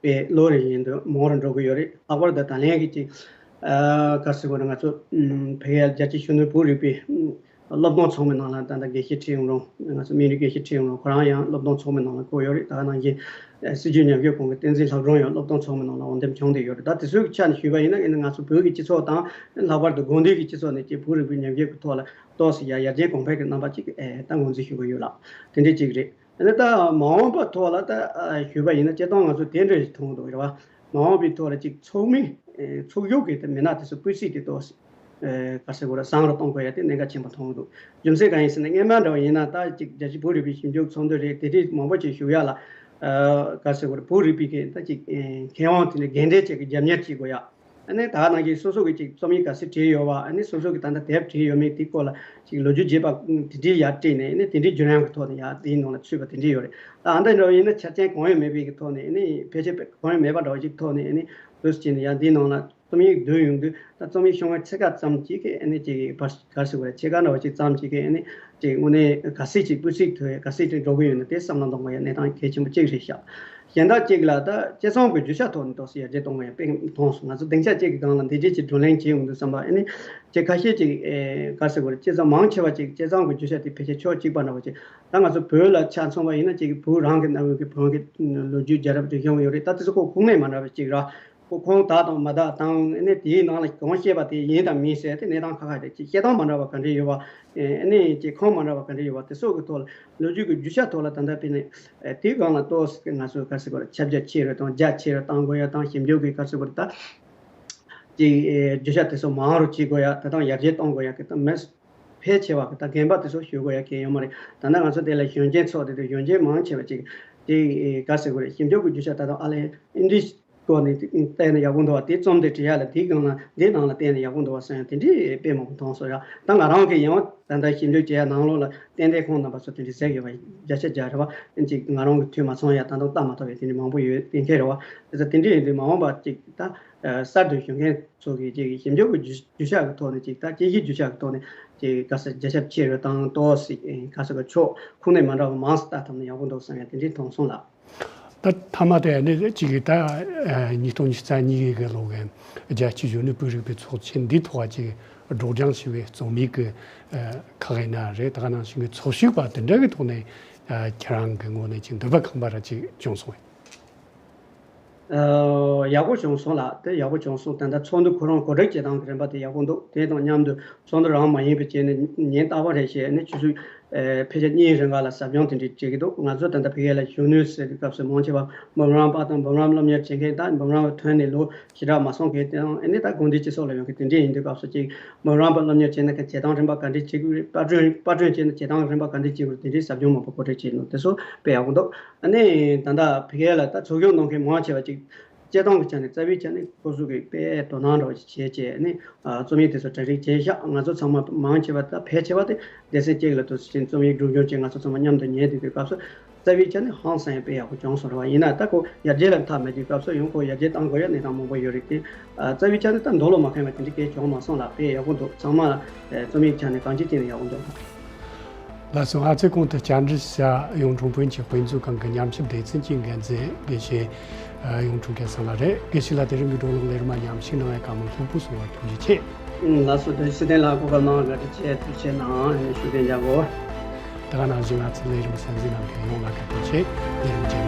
དཔེ་ལོ་རེ་བཞིན་དུ་མང་རུ་འགྲོ་གི་ཡོད་རེད། ལྷག་པར་དུ་ད་ལན་གྱི་ཅིག་ཨ་ག་རེ་ཟེར་དགོས་རེད། ང་ཚོ་ཕ་གིའི་རྒྱལ་སྤྱིའི་གཞོན་ནུ་བོད་རིག་པའི་སློབ་སྟོན་ཚོགས་མི་ནང་ལ་ད་ལྟ་དགེ་བཤེས་ཁྲི་དབང་རང་། ང་ཚོ་སྨན་རི་དགེ་བཤེས་ཁྲི་དབང་རང་ཁོ་རང་ཡང་སློབ་སྟོན་ཚོགས་མི་ནང་ལ་བསྐོས་ཡོད་རེད། ད་ག་ནང་བཞིན་སྲིད་བྱུས་ཉམས་ཞིབ་ཁང་གི་བསྟན་འཛིན་ལྷ་སྒྲོན་ཡང་སློབ་སྟོན་ཚོགས་མི་ནང་ལ་འོས་འདེམས་བྱུང་བསྡད་ཡོད་རེད། ད་དེ་ཚོའི་ཆ་ནས་ཞུས་པ་ཡིན་ན་ང་ཚོ་བོད་ཀྱི་སྤྱི་ཚོགས་དང་ལྷག་པར་དུ་དགོན་སྡེ་གི་སྤྱི་ཚོགས་ནས་ཀྱི་བོད་རིག་པའི་ཉམས་ཞིབ་ཀྱི་ཐོག་ལ་ཏོག་ཙམ་ཡར་ཡར་རྒྱས་གོང་འཕེལ་གྱི་རྣམ་པ་ཅིག་ཨེ་ད་ངོས་འཛིན་ཞུ་གི་ཡོད་ལགས། དེ་འདྲ་ཅིག་རེད། ཨ་ནི་ད་མ་འོངས་པ་ཐོག་ལ་ད་ཨ་ཞུས་པ་ཡིན་ན་སྤྱིར་བཏང་ང་ཚོ་དེ་འདྲ་ཞིག་མཐོང་གི་འདུག་རེད་བ། མ་འོངས་པའི་ཐོག་ལ་ཅིག་ཚོགས་མི་ཨེ་ཚོགས་ཞུགས་ཀྱི་དེ་མི་སྣ་དེ་ཚོ་སྤུས་ཚད་དེ་ཏོག་ཙམ་ཨེ་ག་རེ་ཟེར་དགོས་རེད། བཟང་རུ་གཏོང་དགོས་ཡ་དེ་གནད་འགག་ཆེན་པོ་མཐོང་གི་འདུག་རྒྱུ་མཚན་གང་ཡིན་ཟེར་ན་སྔོན་མ་འདྲ་བ་ཡིན་ན་ད་ཅིག་རྒྱལ་སྤྱིའི་བོད་རིག་པའི་ཞིབ་འཇུག་ཚོགས་འདུ་རེད། དེ་འདྲའི་མང་པོ་ཅིག་ཞུགས་ཡ་ལ་ཨ་ག་རེ་ཟེར་དགོས་རེད། བོད་རིག་པའི་གི་ད་ཅིག་ཨེ་མཁས་དབང་དེ་འདྲ་རྒན་གྲས་ཅིག་གི་རྒྱབ་གཉེར་བྱེད་དགོས་ཡ། ཨ་ནི་ད་ནང་བཞིན་སོ་སོ་གི་ཅིག་རྩོམ་ཡིག་ག་ཚོད་བྲིས་ཡོད་པ། ཨ་ནི་སོ་སོ་གི་ད་ལྟ་དེབ་བྲིས་ཡོད་མེད་དེའི་སྐོར་ལ་ཅིག་ལོ་རྒྱུས་རྒྱས་པ་དེ་འདྲའི་ཡར་བྲིས་ནས། ཨ་ནི་དེ་འདྲའི་བརྒྱུད་རིམ་གི་ཐོག་ནས་ཡར་དེའི་ནང་ལ་ཚུད་པ་དེ་འདྲའི་ཡོད་རེད། ད་ཨ་འདྲ་འདྲ་བ་ཡིན་ན་ཆ་རྐྱེན་གང་ཡང་མེད་པའི་གི་ཐོག་ནས། ཨ་ནི་ཕལ་ཆེར་གང་ཡང་མེད་པ་འདྲ་བ་ཅིག་ཐོག་ནས། ཨ་ནི་འདུག་སེ་བྱས་ནས་ཡར་དེའི་ནང་ལ་རྩོམ་ཡིག་བསྡུས་ཡོང་དུས་ད་རྩོམ་ཡིག་ཤོག་ངོས་ཕྱེད་ཀ་ཙམ་ཅིག་གི་ཨ་ནི་ཅིག་བར་ག་རེ་ཟེར་དགོས་རེད། ཕྱེད་ཀ་འདྲ་བ་ཅིག་ཙམ་ཅིག་གི་ཨ་ནི་ཅིག་དངོས་གནས་ག་ཚོད་ཅིག་སྤུས་ཚད་མཐོ་བའི་ག་ཚོད་ཅིག་འགྲོ་གི་ཡོད་ན་དེ་བསམ་བློ་གཏོང་དགོས་ཡ་གནས་སྟངས་གལ་ཆེན་པོ་གཅིག་རེད་ཤག་གཞན་དག་ཅིག་ལ་ད་དཔྱད་རྩོམ་གྱི་རྒྱུ་ཆ་ཐོག་ནས་ཏོག་ཙམ་ཡར་རྒྱས་གཏོང་དགོས་ཡ་དཔེ་མཐོང་སོང་། ང་ཚོ་སྡིངས་ཆ་གཅིག་གི་སྒང་ལ་འདི་འདྲས་ཅིག་བགྲོ་གླེང་བྱེད་ཡོང་དུས་ཙམ་པ། ཨ་ནི་ཅིག་ཁ་ཤས་ཅིག་ཨེ་ག་རེ་ཟེར་དགོས་རེད། དཔྱད་རྩོམ་མང་ཆེ་བ་ཅིག་དཔྱད་རྩོམ་གྱི་རྒྱུ་ཆ་དེ་ཕལ་ཆེར་ཕྱོགས་གཅིག་པ་འདྲ་བ་ཅིག་ད་ང་ཚོ་བོད་ལ་ཆ་མཚོན་པ་ཡིན་ན་ཅིག་བོད་རང་གི་གནའ་བོའི་གི་བོན་གྱི་ལོ་རྒྱུས། རྒྱལ་རབས་རིག་གཞུང་ཡོད་རེད། ད་དེ་ཚོ་ཁོ་ཁུངས་སྣེ་མ་འདྲ་བ་ཅིག་ར། ཁོ་ཁུངས་དག་དང་མ་དག་དང་། ཨ་ནི་དེའི་ནང་ལ་གང་བཤད་པ་དེ་ཡིན་དང་མིན་ཟེར་དེ་གནས་སྟངས་ཁག་ཁག་རེད། ཅིག་བཤད་སྟངས་མ་འདྲ་བ་ག་འདྲ་ཡོད་པ། ཨ་ནི་ཅིག་ཁུངས་མ་འདྲ་བ་ག་འདྲ་ཡོད་པ་དེ་སོགས་ཀྱི་ཐོག་ལ་ལོ་རྒྱུས་ཀྱི་རྒྱུ་ཆ་ཐོག་ལ་ད་ལྟ་དཔེར་ན་དེའི་སྒང་ལ་ཏོག་ཙམ་ང་ཚོས་ག་རེ་ཟེར་དགོས་རེད། ཁྱབ་རྒྱ་ཆེ་རུ་དང་རྒྱ་ཆེ་རུ་གཏང་དགོས་ཡ་དང་། ཞིབ་འཇུག་གི་ག་རེ་ཟེར་དགོས་རེད། ད་ཅིག་རྒྱུ་ཆ་དེ་ཚོ་མང་རུ་བྱེད་དགོས་ཡ། ད་དང་ཡར་རྒྱས་གཏོང་དགོས་ཡ་གི་ད་མེད། ཕལ་ཆེ་བ་གི་ད་རྒན་པ་དེ་ཚོ་ཞུ་དགོས་ཡ་གི་ཡོད་མ་རེད། ད་ནང་ང་ཚོ་དེ་ལ་གཞོན་སྐྱེས་ཚོགས་དེ་དུས་གཞོན་སྐྱེས་མང་ཆེ་བ་ཅིག་དེ་ག་རེ་ཟེར་དགོས་རེད། ཞིབ་འཇུག་གི་རྒྱུ་ཆ་ད་དུང་ཨ་ལས་ཨིན་ཌི་སྐོར་ནས་བལྟས་ན་ཡག་པོ་འདུག་བ། དེ་རྩོམ་དེ་བྲིས་ཡ་ལ་དེའི་སྒང་ལ་དེའི་ནང་ལ་བལྟས་ན་ཡག་པོ་འདུག་བ་ཟེར་ཡ་དེ་འདྲའི་དཔེ་མང་པོ་མཐོང་སོང་ཡ། ད་ང་རང་གི་ཡང་ད་ལྟ་ཞིབ་འཇུག་བྱེད་ཡ་ནང་ལོགས་ལ་ཏན་ཏན་ཁོང་རྣམ་པ་ཚོ་དེ་འདྲའི་ཟེར་ཡོད་པ་བརྒྱ་ཆ་བརྒྱ་རེད་བ། ཅིག་ང་རང་གི་ཐུགས་མ་ཚང་ཡ་ད་དུང་ལྟ་མ་ཐུབ་པའི་དེ་འདྲའི་མང་པོ་ཡོད་གཏན་འཁེལ་རེད་བ། དེ་ཚོ་དེ་འདྲའི་ཡིན་དུས་མ་འོངས་པ་ཅིག་ད་གསར་དུ་བཞུགས་མཁན་ཚོ་གིས་ཅིག་ཞིབ་འཇུག་གི་རྒྱུ་རྒྱུ་ཆ་གི་ཐོག་ནས་ཅིག་ད་དཔྱད་གཞིའི་རྒྱུ་ཆ་གི་ཐོག་ནས་ཅིག་ག་ས་རྒྱ་ཁྱབ་ཆེ་རུ་དང་ཏོག་ཙམ་ག་ས་གི་ཕྱོགས་ཁུངས་སྣེ་མ་འདྲ་བ་མང་ཙམ་ལྟ་ཐུབ་ན་ཡག་པོ་འདུག་བསམ་ཡ་དེ་འདྲའི་མཐོང་སོང་ལགས། ད་མཐའ་མ་དེ་ནི་གཅིག་གིས་ད་ཉིས་སྟོང་ཉི་ཤུ་རྩ་གཉིས་གི་ལོ་གི་རྒྱལ་སྤྱིའི་གཞོན་ནུ་བོད་རིག་པའི་ཚོགས་ཆེན་འདིའི་ཐོག་ཅིག་སྒྲོག་སྦྱང་བྱས་པའི་རྩོམ་ཡིག་གི་ཁག་ཡིན་ན་རེད། ད་ག་ནང་བཞིན་གི་ཚོགས་ཞུགས་པ་དེ་འདྲ་གི་ཐོག་ནས་ཁྱེད་རང་གི་ངོས་ནས་ཅིག་འདོད་པ་ཁེངས་པ་ར་ཅིག་བྱུང་སོང་ངས། ཨ། ཡག་པོ་བྱུང་སོང་ལགས། དེ་ཡག་པོ་བྱུང་སོང་། ད་ལྟ་ཚོགས་འདུ་ཁོ་རང་གོ་སྒྲིག་བྱེད་སྟངས་ཀྱི་རིམ་པ་དེ་ཡག་པོ་འདུག་དེ་དང་མཉམ་དུ་ཚོགས་འདུ་རང་མ་ཡིན་པའི་བྱས་ནས་ཉིན་རྟག་པར་རེ་བཞིན་ནི་ཆུ་ཚོད་ཨེ་ཕལ་ཆེར་གཉིས་རིང་ག་ལ་ཟབ་སྦྱོང་དེ་འདྲ་བྱེད་ཀྱི་འདུག་ང་ཚོ་ད་ལྟ་ཕ་གི་ལ་གཞོན་ནུ་ཟེར་དུས་སྐབས་སུ་མང་ཆེ་བ་འབུམ་རམས་པ་དང་འབུམ་རམས་སློབ་གཉེར་བྱེད་མཁན་དང་འབུམ་རམས་པ་ཐོན་ནས་ལོ་ཞེ་དྲག་མ་སོང་མཁན་དེ་དང་། ཨ་ནི་ད་དགོན་སྡེ་སྤྱི་ཚོགས་ལ་ཡོང་མཁན་དེ་འདྲ་ཡིན་དུས་སྐབས་སུ་ཅིག་འབུམ་རམས་པ་སློབ་གཉེར་བྱས་ན་བྱེད་སྟངས་རིམ་པ་ག་འདྲ་བྱེད་དགོས་རེད། པར་སྐྲུན་པར་སྐྲུན་བྱས་ན་བྱེད་སྟངས་རིམ་པ་ག་འདྲ་བྱེད་དགོས་རེད། དེ་འདྲའི་ཟབ་སྦྱོང་མང་པོ་གོ་སྒྲིག་བྱས་ནས་དེ་ཚོ་དཔེ་ཡག་པོ་འདུག་ཨ་ནི་ད་ལྟ་ཕ་གི་ལ་ད་ཚོགས་ཞུགས་གནང་མཁན་མང་ཆེ་བ་ཅིག་སྤྱིར་བཏང་གི་ཆ་ནས་རྩ་བའི་ཆ་ནས་ཁོ་ཚོ་གི་དཔེ་དོ་སྣང་འདྲ་བ་ཞིག་བྱས་བྱས་ནས་ཨ་རྩོམ་ཡིག་དེ་ཚོ་གྲ་སྒྲིག་བྱས་ཤག་ང་ཚོ་ཚང་མ་མང་ཆེ་བ་ད་ཕལ་ཆེ་བ་དེ་སྡེ་ཚན་གཅིག་ལ་དུ་ཕྱིན་རྩོམ་ཡིག་སྒྲུབ་སྦྱོང་བྱས། ང་ཚོ་ཚང་མ་མཉམ་དུ་ཉན་དུས་དུས་སྐབས་སུ་རྩ་བའི་ཆ་ནས་ཧང་སང་ཡང་དཔེ་ཡག་པོ་བྱུང་སོང་རེད་བ། ཡིན་ན་ད་ཁོ་ཡར་རྒྱས་ལ་མཐའ་མེད་དུས་སྐབས་སུ་ཡང་ཁོ་ཡར་རྒྱས་གཏང་དགོས་ཡ་གནས་སྟངས་མང་པོ་ཡོད་རེད་དེ། ཨ། རྩ་བའི་ཆ་ནས་ད་འདོད་བློ་མ་ཁེངས་པ་དེ་འདྲ་གས་བྱུང་མ་སོང་ལགས། དཔེ་ཡག་པོ་འདུག་ཚང་མ་ཨ་རྩོམ་ཡིག་ཆ་ནས་གང་ཅི་བྱས་ན་ཡག་པོ་འདུག་ལགས་སོ། ང་ཚོའི་གོང་དུ་བཅར་འདྲི་བྱ་གཡུང་དྲུང་བོན་གྱི་དཔེ་མཛོད་ཁང་གི་ཉམས་ཞིབ་སྡེ་ཚན་གྱི་འགན་འཛིན་དགེ་བཤེས་ ཡོང་ཐུབ་མཁན་ས་ལ་རེད། དགེ་བཤེས་ལགས་དེ་རིང་གི་བགྲོ་གླེང་ལས་རིམ་མཉམ་ཞུགས་གནང་བའི་བཀའ་མོལ་ལྷུག་པོ་གསུང་བར་ཐུགས་རྗེ་ཆེ། ལགས་སོ། བདུད་ཚེ་བརྟན་ལགས་གོ་སྐབས་གནང་བར་བཀའ་དྲིན་ཆེ། ཐུགས་རྗེ་གནང་། ཞུ་དེ་འཇག་གོ། ད་ག་ནང་བཞིན་ང་ཚོའི་ལས་རིམ་གསན་གཟིགས་གནང་མཁན་ཡོངས་ལ་བཀའ་དྲིན་ཆེ། ལས་རིམ་རྗེས་